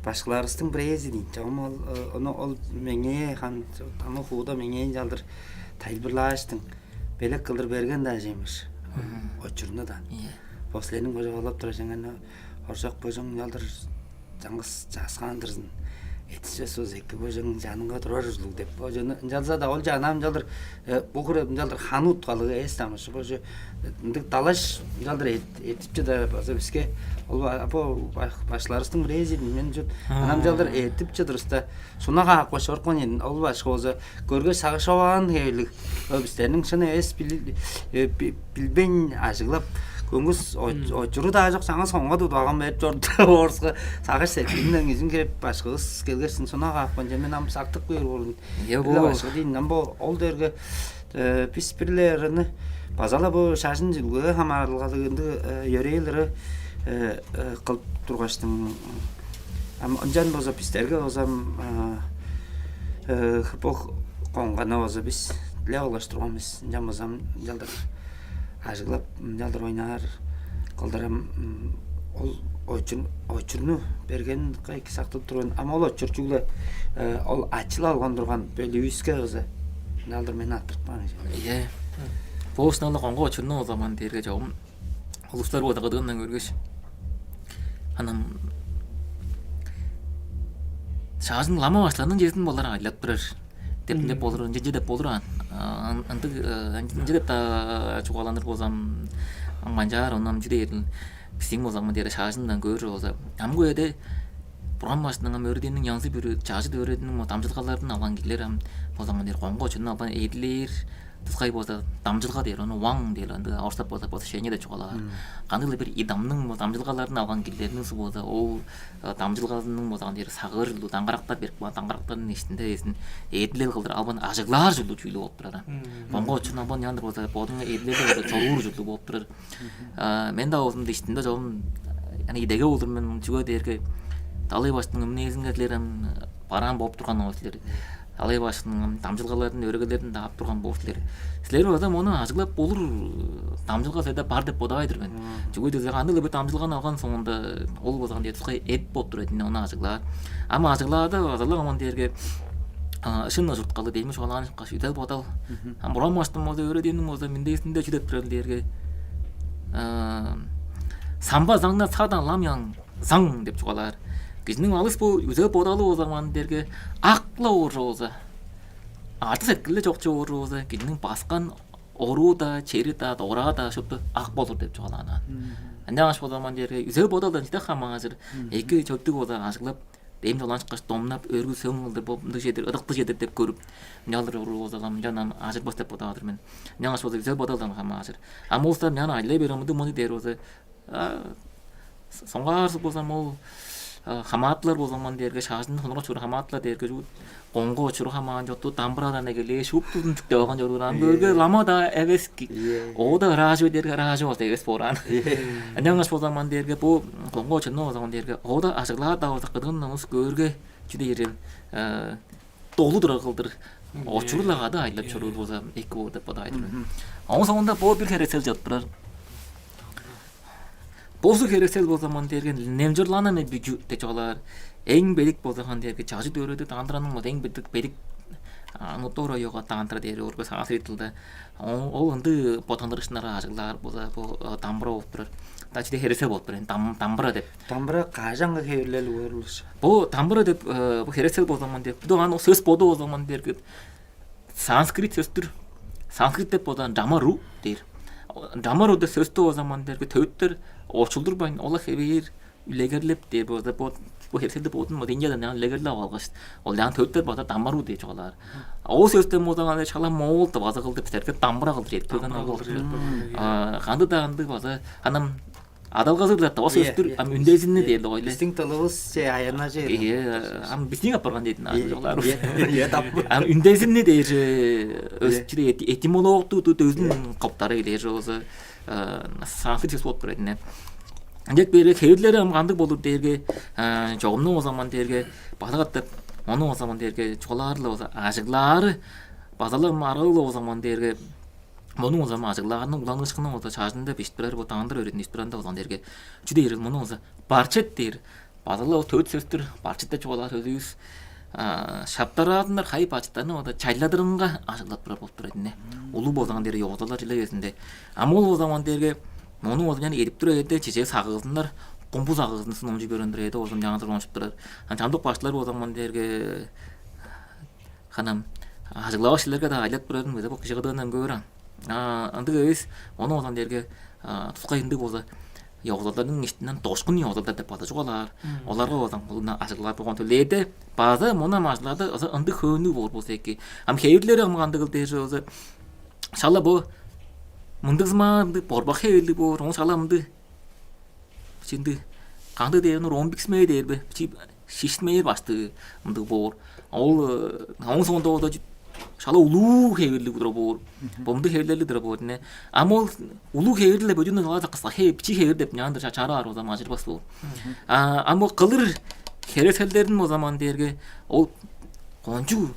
башкыларыбыстың бирээзи дейн. Чогум ол ону ол меңээ хан тамы хууда меңээ ынчалдыр тайылбырлааштың белек кылдыр берген-даа чемиш. Очурну-даа. Бо силерниң божуп алып турар чеңени оржок божуң ынчалдыр чаңгыс чааскаан-дырзын. Этисче сус эки божуң жанынга турар ужурлуг деп. Божуну ынчалза-даа ол жанаам ынчалдыр бу хире ынчалдыр ханы уткалыг эс тамышы божу ындыг далаш ынчалдыр этип чыда база биске ол бо башларыстың бирээзи мен чут анам ынчалдыр этип чыдырыста суна каапкаш чорупкан ийин. Ол башка болза көргөс сагышаваан хевирлиг. Ол бистерниң шын эвес билбейн ажыглап көңүс очуру даа чок саңа соңга тудуп алган берип чорду. Орска сагыш сеткилинден кижин кирип башкывыс келгешсин суна каапкан же мен ам сактык бээр болун. Башка дейн ам бо ол дерге бис бирлерини база-ла бу шажын жилгиге хамаарылгалыг ындыг йөрээлери кылып тургаштың ам ынчан болза бистерге болзам бу коңганы болза бис дилеп алгаш турган бис ынчан болзам ынчалдыр ажыглап ынчалдыр ойнаар кылдырам Ол очур очурну берген кайы сактып турган, ам ол очур чүгле ол ачыл алган турган бөлүүскө кызы налдыр мени аттыртпаан. Ийе. Бо ушунала коңга очурну ол заман дээрге чогум улустар бода кыдыындан көргеш, анан шаажын лама башларның чезин болар айлап турар деп деп болур, ынча деп болур аан. Ындыг ынча деп чугааланыр болзам, ам канчаар ону ам чү дээрил, бистиң болзамын дээре шаажындан көөр болза, амгы үеде бурган баштың ам өөредииниң янзы бүрү чажыт өөредииниң дамчылгаларын алган кижилер ам болзамын дээр коңга очурну албан эдилээр тускай болза дамчылга дээр, ону ваң дээр, ындыг орустап болза посвящение деп чугаалаар. Кандыг-ла бир идамның дамчылгаларын алган кижилерниң су болза ол дамчылгазының болзамын дээр сагыыр ужурлуг даңгырактар берип каан, даңгырактарның иштинде эзин эдилел кылдыр албан ажыглаар ужурлуг чүүлү болуп турар. Коңга очурну албан яндыр болза бодуңа эдилел кылдыр чоруур ужурлуг болуп турар. Мен-даа болзумда иштимде чогум ана идеге болур мен, чүге дээрге далай баштың эмнээзинге силер ам бараан болуп турган ол силер. Далай баштың дамчылгаларын, өрөгелерин даап турган боор силер. Силер база мону ажыглап болур дамчылга силерде бар деп бодавай-дыр мен. Чүге дээрге андыгы бир дамчылганы алган соонда ол болза андый тускай эп болуп турар эдин ону ажыглаар. Ам ажыглаада база-ла омон дээрге шын ужурткалы дейми чугаалаан ышкаш үдел бодал. Ам буран баштың болза өөредиимниң болза мындайсында чү деп турар дээрге самба заңна садан лам яң заң деп чугаалаар. Кижиниң алыс бо үзе бодалы болза ман дээрге акла ооржа болза, артыс эрткилде чок чок ооржа болза, кижиниң баскан оруу-даа, чери-даа, дораа-даа шупту ак болур деп чугаалаан. Ынчангаш болза ман дээрге үзе бодалдан чиде хамаажыр эки чөптүг болза ажыглап, дем чоланышкаш домнап, өргүл сөң кылдыр бо мындыг чедир, ыдыктыг чедир деп көрүп, ынчалдыр оруу болза мынчан ам ажырбас деп бодап-адыр мен. Ынчангаш болза үзе бодалдан хамаажыр. Ам улустар мынчан айлай берем мындыг муну дээр болза, соңгаар болзам ол хамаатылар болзаман дээрге шаажын хонуга чура хамаатылар дээрге жуут коңго чура хамаан чотту дамбырадан эгелээ шуптузун чүктеп алган чоруур ам көөрге лама да эвес оода ыраажы дээрге ыраажы болза эвес боораан. Ынчангаш болзаман дээрге бу коңго чынны болзаман дээрге оода ажыглаар да болза кыдыгын намыс көөрге чүдээрил долу турар кылдыр очурлага да айлап чоруур болза эки боор деп бодаар мен. Оон соңунда бо бир херексел чыгып турар. Бозу херексел болза ман дээрген немчурлаанын бүчү деп чугаалаар. Эң белик болза хан дээрге чажы дөрөдү таандыраның болза эң белик белик нутора йога таандыра дээр өргө саасырый тылда. Ол ынды ботандырышнары ажыглаар болза бу дамбыра болуп турар. Да чиде херексел болуп турар. Дам дамбыра деп. Дамбыра кажанга хевирлел өөрүлүш. Бу дамбыра деп бу херексел болза ман деп. Бу да аны сөс боду болза ман дээрге санскрит сөстүр. Санскрит деп болза дамару дээр. Дамару деп сөстү болза ман дээрге төвүттер очулдурбайн ола хевээр үлегерлеп дээр болза бо бо херселде бодун ма динжадан ян үлегерлеп алгаш ол ян төттер база дамаруу дээш чугаалаар. Ол сөстен болза аны шала моол деп азы кылдыр бистерге дамбыра кылдыр жетип турган ол. Кандыда андыг база анам адалгазы билет ол сөстүр ам үндезинни дээр ойле. Биздин тылыбыз че аянажы. Ам биздин апарган дедин аны чугаалаар. Ам үндезинни дээр өсчү этимологту дөзүн коптары илер болза санскрит сөс болуп турат ине. Ынчек берге хевирлери ам кандыг болур дээрге чогумну озаман дээрге база катап ону озаман дээрге чугаалаарлы болза ажыглаары базалам аргылы озаман дээрге мону озаман ажыглаарны уланыышкыны болза чаажында бишип турар бо таандыр өрүн ишип туранда озан дээрге чү дээр мону болза барчет дээр базалап төт сөстүр барчет деп чугаалаар сөзүбүз шаптараадыннар хай бачыттарны ода чайладырынга ажыглап турар болуп турар ине. Улуу болзаан дээрге ёгузалар чиле кезинде ам ол болзаан дээрге мону болза эдип тура эде чеже сагыызыннар кумбу сагыызын сунумчу көрүндүр эде болзун жаңдыр ончуп турар. Ан чамдык баштылар болзаан дээрге ханам ажыглавак силерге да айлап турарын бизде бу кижи кыдыындан көөр ан. Ындыг эвес ону болзаан дээрге тускай ындыг болза ёгузалдарның иштинден дошкун ёгузалдар деп база чугаалаар. Оларга болзаан кулуна ажыглаар болгон төлээде база мунам ажыглаада ыза ындыг хөөннүг боор болза эки. Ам хевирлери ам кандыгыл дээр болза шала бу мындыгзымаа ындыг борбак хевирлиг боор. Ону шала ымды чынды кандыг дээр ону ромбиксмээ дээр бе? Шиштмээр баштыы ындыг боор. Ол оң соонда ода шала улуу хевирлиг тура боор. Бомду хевирлерлиг тура боор. Ам ол улуу хевирле бөдүн ала кыска хевир бичи хевир деп няандыр чараар озам ажырбас боор. Ам ол кылыр херекселдерин озаман дээрге ол кончуг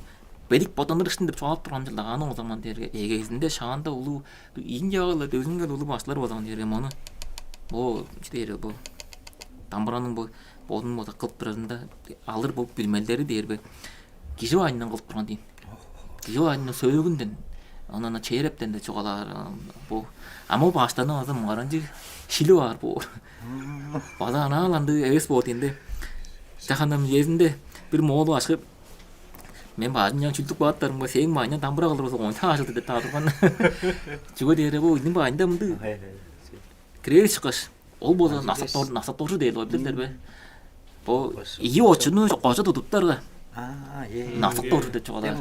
белик боданыр ишин деп чугаалап турган жылда аны озаман дээрге эгезинде шаанда улуу ийин жагыла дөзүнгел улуу баштылар озаман дээрге мону бо чү дээр бо дамбыраның бо бодун бода кылып турарында алыр бо билмелдери дээр бе, кижи бажындан кылып турган дейм. Кижи бажындан, сөөгүнден, оон черептен-даа чугаалаар бо. А мо баштарны база муңгаранчыг шили баар боор. База анаал андыг эвес боор дейм де. Чаханам иезинде бир моол башкы: «Мен бажымчан чүлдүк бааттарымга сээң бажыңдан дамбыра кылыр болза, оон аажылды» деп таадырган. Чүге дээрге бо ийниң бажында мындыг кирээш чыккаш, ол болза насак насак доржу дээр, ол билдирлер бе? Бо ийи очуну кожа тудуптарга, насак доржу деп чугаалаар.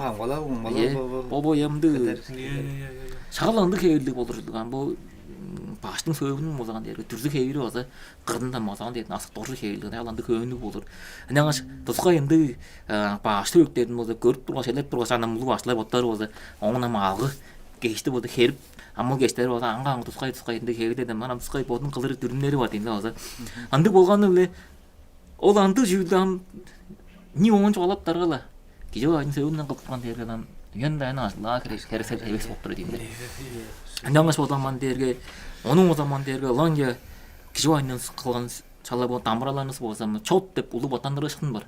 Бо бо ямды шаал ындыг хевирлиг болур ужурлуг. Ам бо баштың сөөгүнүң болзаган дээрге дүрзү хевири база кырында болзаган дээр, насак доржу хевирлиг, шаал ындыг хөөннүг болур. Ынчангаш тускай ындыг баш төөгүлерин болза көрүп тургаш, элеп тургаш, анам улуг баштылар боттары болза оон ам алгы кешти болза херип, ам ол кештери болза аңгы-аңгы тускай-тускай ындыг хевирлиг, ам ам тускай бодунуң кылыр дүрүмнери бар дейм да болза. Ындыг болганы-биле ол андыг чүүлдү ам не оон чугаалаптарга-ла, кижи бажын сөөгүнден кылып турган дээрге ам үен-дайын ажылдаа херексел эвес болуп турар дейм да. Ынчангаш бодаман дээрге, ону узаман дээрге ылаңче кижи бажындан кылган шала бо дамбыраларывыс болза, чот деп улуг боттандырыышкын бар.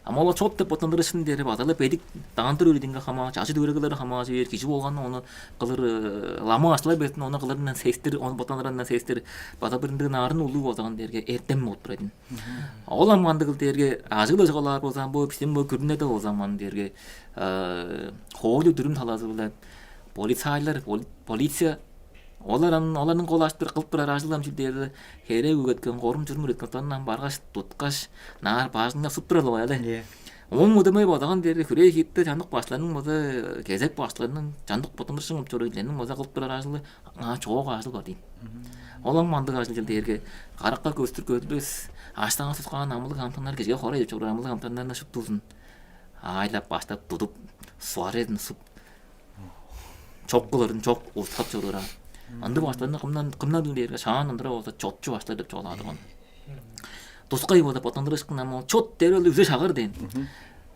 Ам ол чот деп боттандырыышкын дээрге база-ла бедик даандыр өөрединге хамааш, чажы-дүвүрегелери хамааш бээр, кижи болганы ону кылыр, лама аштылар безин ону кылырындан сестир, ону боттандырарындан сестир, база бир ындыг нарын улуу болзаган дээрге эртем болуп турар ийин. Ол ам кандыгыл дээрге, ажыглажык олаар болза, бо бистиң бо күрүнеде болза, ам дээрге хоойлу-дүрүм талазы-биле полицайлар, полиция, олар ам, оларның кол аштыр кылып турар ажылы ам чүл дээрге, херек үгеткен, корум-чурум үгеткенин ам баргаш, туткаш, наар бажыңнап суп турар болгай але. Оон удамай бодаган дээрге хүрээ хиитте чамдык баштыларның база, кезек баштыларның, чамдык боттандырышкын кылып чоруур кижилерниң база кылып турар ажылы аңаа чоок ажыл бар дейн. Ол ам кандыг ажыл чүл дээрге, каракка көстүр көдүлбес, аштаан-суксаан амылыг амытаннар, кижиге хоорай деп чоруур амылыг амытаннарны шуптузун аайлап, баштап, тудуп, суарезин суп, чок кылырын чок устап чоруур аан. Ындыг баштарны кымдан, кымдан дээрге, шаан ындыра болза чотчу баштар деп чугаалаар турган. Тускай болза боттандырыышкын ам ол чот дээр ол үзе шагар дээн.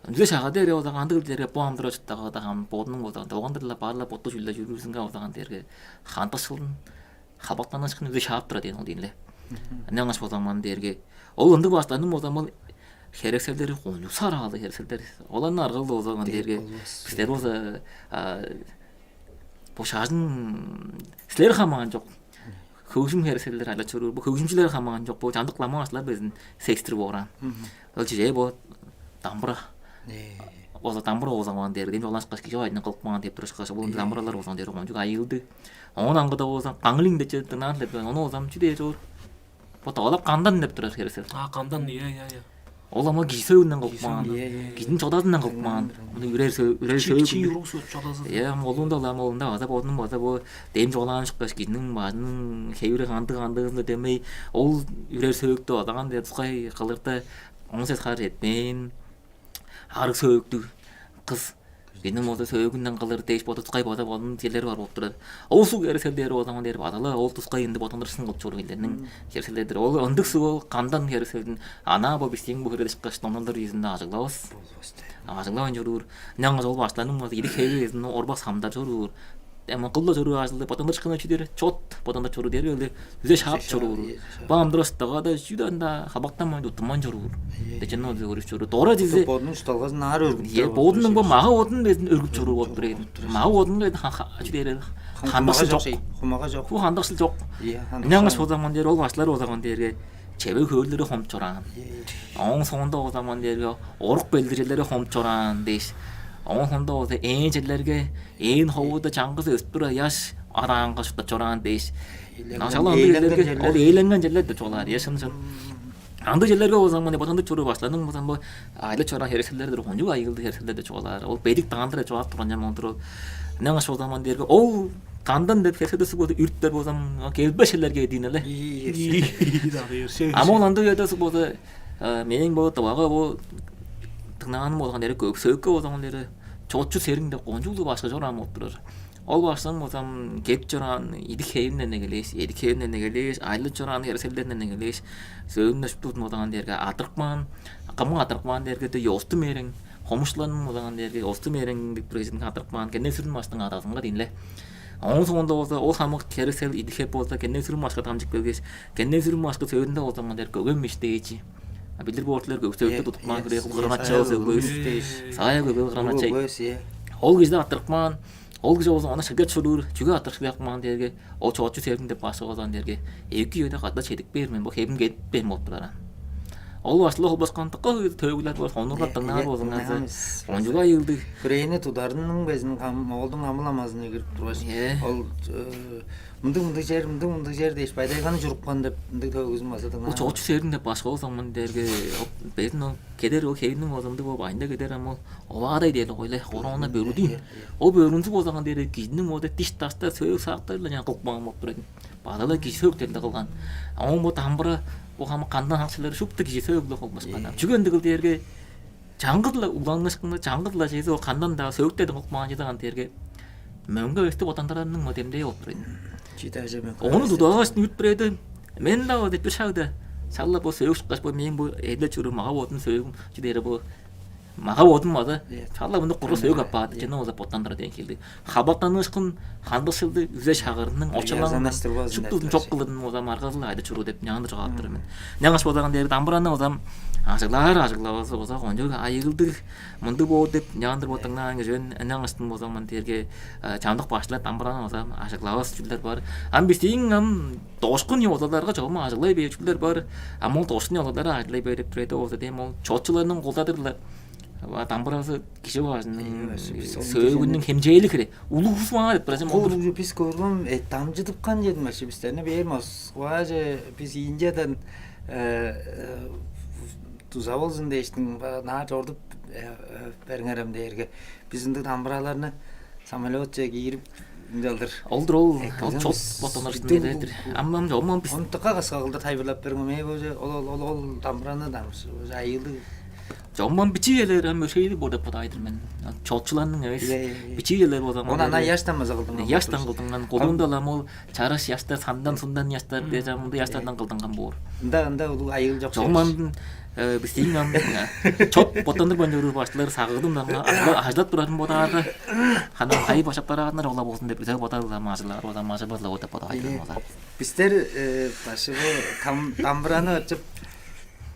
Үзе шагар дээр болза кандыгыл дээрге, бо амдыра чыттагада ам бодунуң болза, долгандыр-ла баар-ла боттуг чүүлде чүрүүрүзүнге болзаган дээрге, хандыкшылын, хабактанышкын үзе шаап турар дээн ол дейн-ле. Ынчангаш болза ам дээрге, ол ындыг баштарның болза ам ол херекселдери кончуг сараалы херекселдер. Оларны аргалы болзаган дээрге, бистер болза бо шажын силер хамаан чок хөгжүм херекселдер айлап чоруур, бо хөгжүмчүлер хамаан чок, бо чамдык лама баштылар безин сестир боор аан. Ол чижээ бо дамбыра болза, дамбыра болзаган дээрге, дем чугаалашкаш, кижи бажындан кылып каан деп турушкаш, бо ындыг дамбыралар болзаган дээрге кончуг айыылдыг. Оон аңгыда болза каңлиң деп чедип дыңнаан деп, ону болза чү дээр чоор? Бо тавалап кандан деп турар херексел. А, кандан, ие, ие, ие. Ол ама кижи сөөгүнден кылып каан. Кижи сөөгүнден. Кижиниң чодазындан кылып каан. Муну үрер сөөгү, үрер сөөгү. Чи уруу чодазы. Ие, ам олуунда-ла, ам олунда база бодунуң база бо дем чугаалаан ышкаш, кижиниң бажының хевири кандыг-кандыызын демей, ол үрер сөөктү одаган деп тускай кылырда, он сес хар четпээн, арыг сөөктүг кыс. Кижиниң болза сөөгүнден кылыр дээш боду тускай база бодунуң черлери бар болуп турар. Ол суг херекселдери болза ам дээрге база-ла ол тускай ындыг боттандырыышкын кылып чоруур кижилерниң херекселдери-дир. Ол ындыг суг, ол кандан херекселдин, анаа бо бистиң бо хире дышкаш номналдар үезинде ажыглавас. Ажыглавайн чоруур. Ынчангаш ол баштарның болза идик-хеви безин орбак самдар чоруур. Эми кылып-ла чоруур ажылды боттандырыышкыны чү дээр, чот боттандырып чоруур дээрге, үзе шаап чоруур. Бо амдырыштыгада чүден-даа хабактанмайн, туттунмайн чоруур. Дечен ол көрүп чоруур. Дора дизе бодунуң чуртталгазын аар өргүп, бодунуң бо мага-бодун безин өргүп чоруур болуп турар. Мага-бодунга чү дээр, хандыкшыл чок. Хумага чок. Бу хандыкшыл чок. Ынчангаш болза ам дээрге, ол баштылар болза ам дээрге чевег хөөлдери хомуп чораан. Ооң соонда болза ам дээрге орук белдиржелери хомуп чораан дээш. Ооң соонда болза ээн черлерге, ээн ховуда чаңгыс өстүп турар ыяш адаанга чурттап чораан дээш. Ынчалгаш ындыг черлерге, ол ээленген черлер деп чугаалаар, ие, шын-шын. Ындыг черлерге болза ам мына боттандырып чоруур баштарның болза ам бо айлап чораан херекселдери-дир, кончуг айыылдыг херекселдер деп чугаалаар. Ол бедик даандыр деп чугаалап турган чамдык ол. Ынчангаш болза ам дээрге, ол кандан деп херекселдер суг болза, үртер болза ам келбес черлерге дейн але. Ам ол ындыг үеде суг болза, мээң бо Тывага бо дыңнааным болган дээрге, Көк-Сөөкке болган дээрге, чотчу Сериң деп кончуг улуг башкы чораан болуп турар. Ол башкының болза ам кедип чораан идик-хевинден эгелээш, эдик-хевинден эгелээш, айлап чораан херекселдеринден эгелээш, сөөлүнде шуптузун болган дээрге адырып каан, кымга адырып каан дээрге, Ёсту Мерең, хомушчуларның болган дээрге, Ёсту Мерең деп турар кижиге адырып каан, Кенде-Сүрүн баштың адазынга дейн але. Ооң соонда болза ол хамык херексел идик-хеп болза Кенден-Сүрүн башкы дамчып келгеш, Кенден-Сүрүн башкы сөөлүнде болза мынчаар көген меш дээчи. А билир боор силер, көк сөөгү тудупкан хире, кул кырган ача сөөгүс. Саая көк кырган ача. Ол кижи аттырыпкан, ол кижи болза ону шилгеп чоруур, чүге аттырып шилгепкан дээрге, ол чоочу сергин деп башкы болза дээрге, эки өйде катта чедип бээр мен, бо хевим кетип бээр болуп турар. Ол башкылар холбашкан дыка хөй төөгүлер бар, сонургап дыңнаар болзуңарза, ончуга айыылдыг. Хүрээни тударының безин кам оолдуң амыл-амазын эгирип тургаш, ол мындыг мындыг чер, мындыг мындыг чер дээш, байдайганы чурупкан деп мындыг төөгүзүн база дыңнаар. Ол чоочу сергин деп башкы болза мын дээрге, безин ол кедер, ол хевиниң озамдыг болуп айында кедер ам ол оваадай дээр койле, хороона бөрүдүн. Ол бөрүнзү болзаган дээрге кижиниң ода диш-даштар, сөөк-саактар-ла кылып каан болуп турар. База-ла кижи сөөктеринде кылган. Оон бо дамбыра, бо хамык кандан хаңчылары шупту кижи сөөк-биле холбашкан. Чүге ындыгыл дээрге, чаңгыс-ла угланыышкынны, чаңгыс-ла чезе ол кандан-даа, сөөктерден кылып каан чыдаган дээрге, мөңге эвести бодандарының модемдээ болуп турар. Чиде ажа мен. Ону тудавааш нүрт бирээде, мен-даа деп бир шагда, шала бо сөөк шыккаш, бо мен бо эдилеп чоруур мага-бодум, сөөгүм чү дээри бо мага-бодум база, шала мында куру сөөк аппаады чүнү болза боттандыра дээн хилдиг. Хабактаныышкын, хандыкшылды, үзе-шагырының очалаңын, шуптузун чок кылырын болза маргазыл айда чоруу деп няандыр чугаалап тур мен. Няңаш бодаган дээрге дамбыраны болзам ажыглаар, ажыглавазы болза кончуг айыылдыг мындыг боор деп няандыр боттаңнаан кижи мен. Няңаштың болзам мын дээрге чамдык башчылар дамбыраны болзам ажыглавас чүүлдер бар. Ам бистиң ам дошкун ёзаларга чогум ажыглай бээр чүүлдер бар. Ам ол дошкун ёзалары ажыглай бээр деп турайды болза, дем ол чоочуларның кулдадыр-ла дамбыразы кижи бажының сөөгүнүң хемчээли хире. Улугус маа деп бразим. Ол улугу бис көргөн, э, дамчыдыпкан чедим башы бистерни бээр Москваже, бис Индиядан, э, э, дуза болзун дээштиң, наа чордуп, э, э, бериңерем дээрге, бис ындыг дамбыраларны самолетче киирип ынчалдыр. Олдур ол, ол чот боттонур ишин эдер. Аммам жоммам бис. Онтукка каска кылдыр тайбырлап бериңер. Мээ боже, ол ол ол ол дамбыраны дамсы айылды. Жоммам бичи элер ам өшейди бо деп бодайдыр мен. Чотчуларның эвес. Бичи элер болзам. Оны ана яштан маза кылдым. Яштан кылдынган. Колунда лам ол чараш яштар, сандан сундан яштар дежам мында яштардан кылдынган боор. Ында ында улуг айыл жок. Жоммам бистиң ам чот боттандыр бон жоруур баштылар сагыдым даңа ажылап турарын бодаарга, ханам кайы башап бараганнар ола болзун деп үзел бодарлар мажылар ола мажабарлар деп бодаар. Бистер башыбы там дамбыраны ачып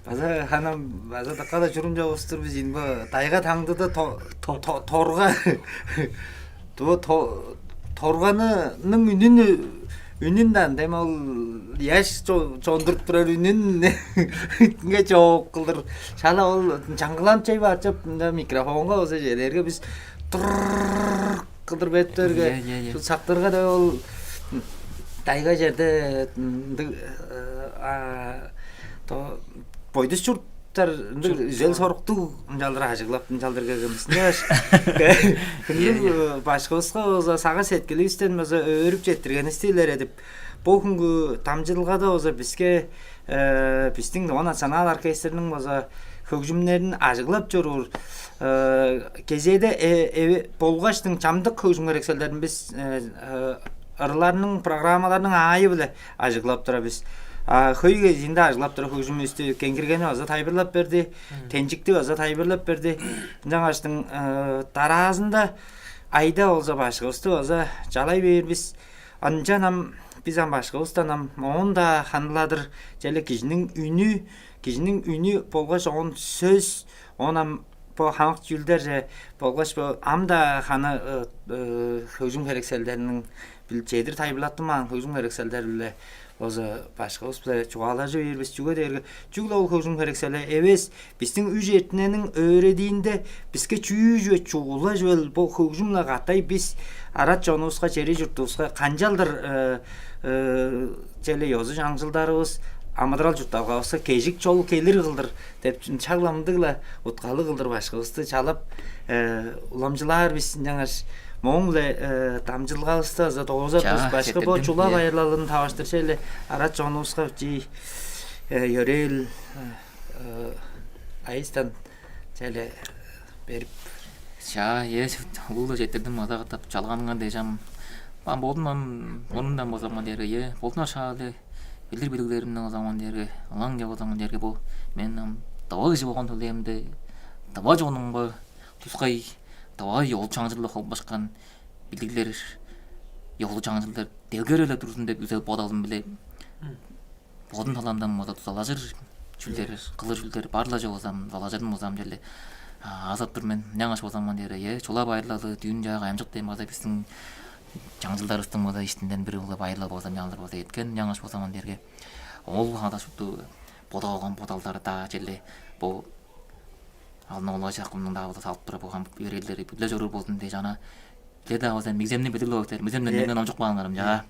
база ханам база дакка да чурум жок устур бис ин бо тайга таңдыда торга Туу торганың үнүн үнүн дан дем ол яш чондуруп турар үнүнге чоок кылдыр. Шала ол чаңгыланып чей баачып мында микрофонга болза желерге бис тур кылдыр беттерге. Шул сактырга да ол тайга жерде ындыг бойдус чурт Ындыг үзел соруктуг ынчалдыр ажыглап ынчалдыр келген бис. Ынчаш күндүг башкыбызга болза сага сеткиливистен болза өөрүп четтиргенивисти илередип, бу хүнгү дамчыдылгада болза биске бистиң Доо национал оркестрниң болза хөгжүмнерин ажыглап чоруур кезээде болгаштың чамдык хөгжүм херекселдерин бис ырыларның программаларның аайы-биле ажыглап тура бис. А хөй кезиинде ажыглап тура хөгжүмүстү кеңгиргени база тайбырлап берди, тенчикти база тайбырлап берди. Ынчангаштың дараазында айда болза башкыбысты база чалай бээр бис. Ынчан ам бис ам башкыбыстан ам оон-даа ханыладыр черле кижиниң үнү, кижиниң үнү болгаш оон сөс, оон ам бо хамык чүүлдерже болгаш бо ам-даа ханы хөгжүм херекселдериниң бил чедир тайылбырлаттынмаан хөгжүм херекселдер-биле база башкыбыс-биле чугаалажы бээр бис. Чүге дээрге чүгле ол хөгжүм херекселе эвес, бистиң үш эртинениң өөредиинде биске чүү чүве чугула чүвел бо хөгжүм-на катай бис арат чонувуска, чери чуртувуска канчалдыр черле ёзу чаңчылдарывыс, амыдырал чуртталгавыска кежик чол келир кылдыр деп чагламдыг-ла уткалыг кылдыр башкывысты чалап уламчылаар бис ынчангаш мооң-биле дамчылгавысты аза доозар бис башкы бо чула байырлалын таваштырча эле арат чонувуска чий йөрээл айыстан чайле берип. Чаа, ээс улула жетирдим ада катап чалганыңар дежам. Ам болдум ам онундан бозаман дээрге е болдуна шаалы билир билиглеримден озаман дээрге ылаң деп озаман дээрге бу мен ам дава кижи болгон төлээмде дава чонумга тускай дава ёол чаңчылы холбашкан билиглер ёглу чаңчылдар делгерели турзун деп үзел бодалым-биле бодум таламдан болза дузалажыр чүүлдер, кылыр чүүлдер бар-ла чок болзам, дузалажырым болзам черле азап тур мен. Няңаш болзаман дээрге, э, чула байырлалы, дүүн чаа кайамчык дээн база биздин чаңчылдарыбыздың база иштинден бир улуг байырлал болза, мялдыр болза эткен. Няңаш болзаман дээрге ол хада шупту бодап алган бодалдары-даа черле бо алын олай чакымның-даа болза салып тура болган өрээлдери бүдүле чоруур болзун дээш ана. Биле-даа болза мигземни билдирлеп алыптар. Мигземден меңден ончук бааннарым чаа.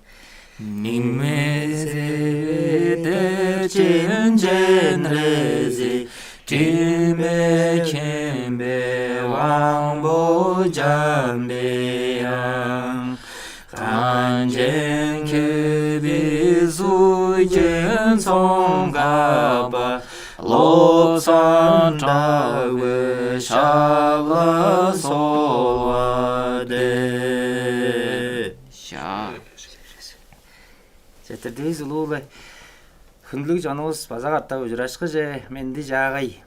Миңмезевете чемченрези, тимекембе ваң бо чамбеяң. Канчен кебис уйчен соңгаба, лосан тагы шавла солвады. Ша. Четтирдивис улуу-ла. Хүндүлүг чонувус, база катап ужурашкыже, менди чаагай.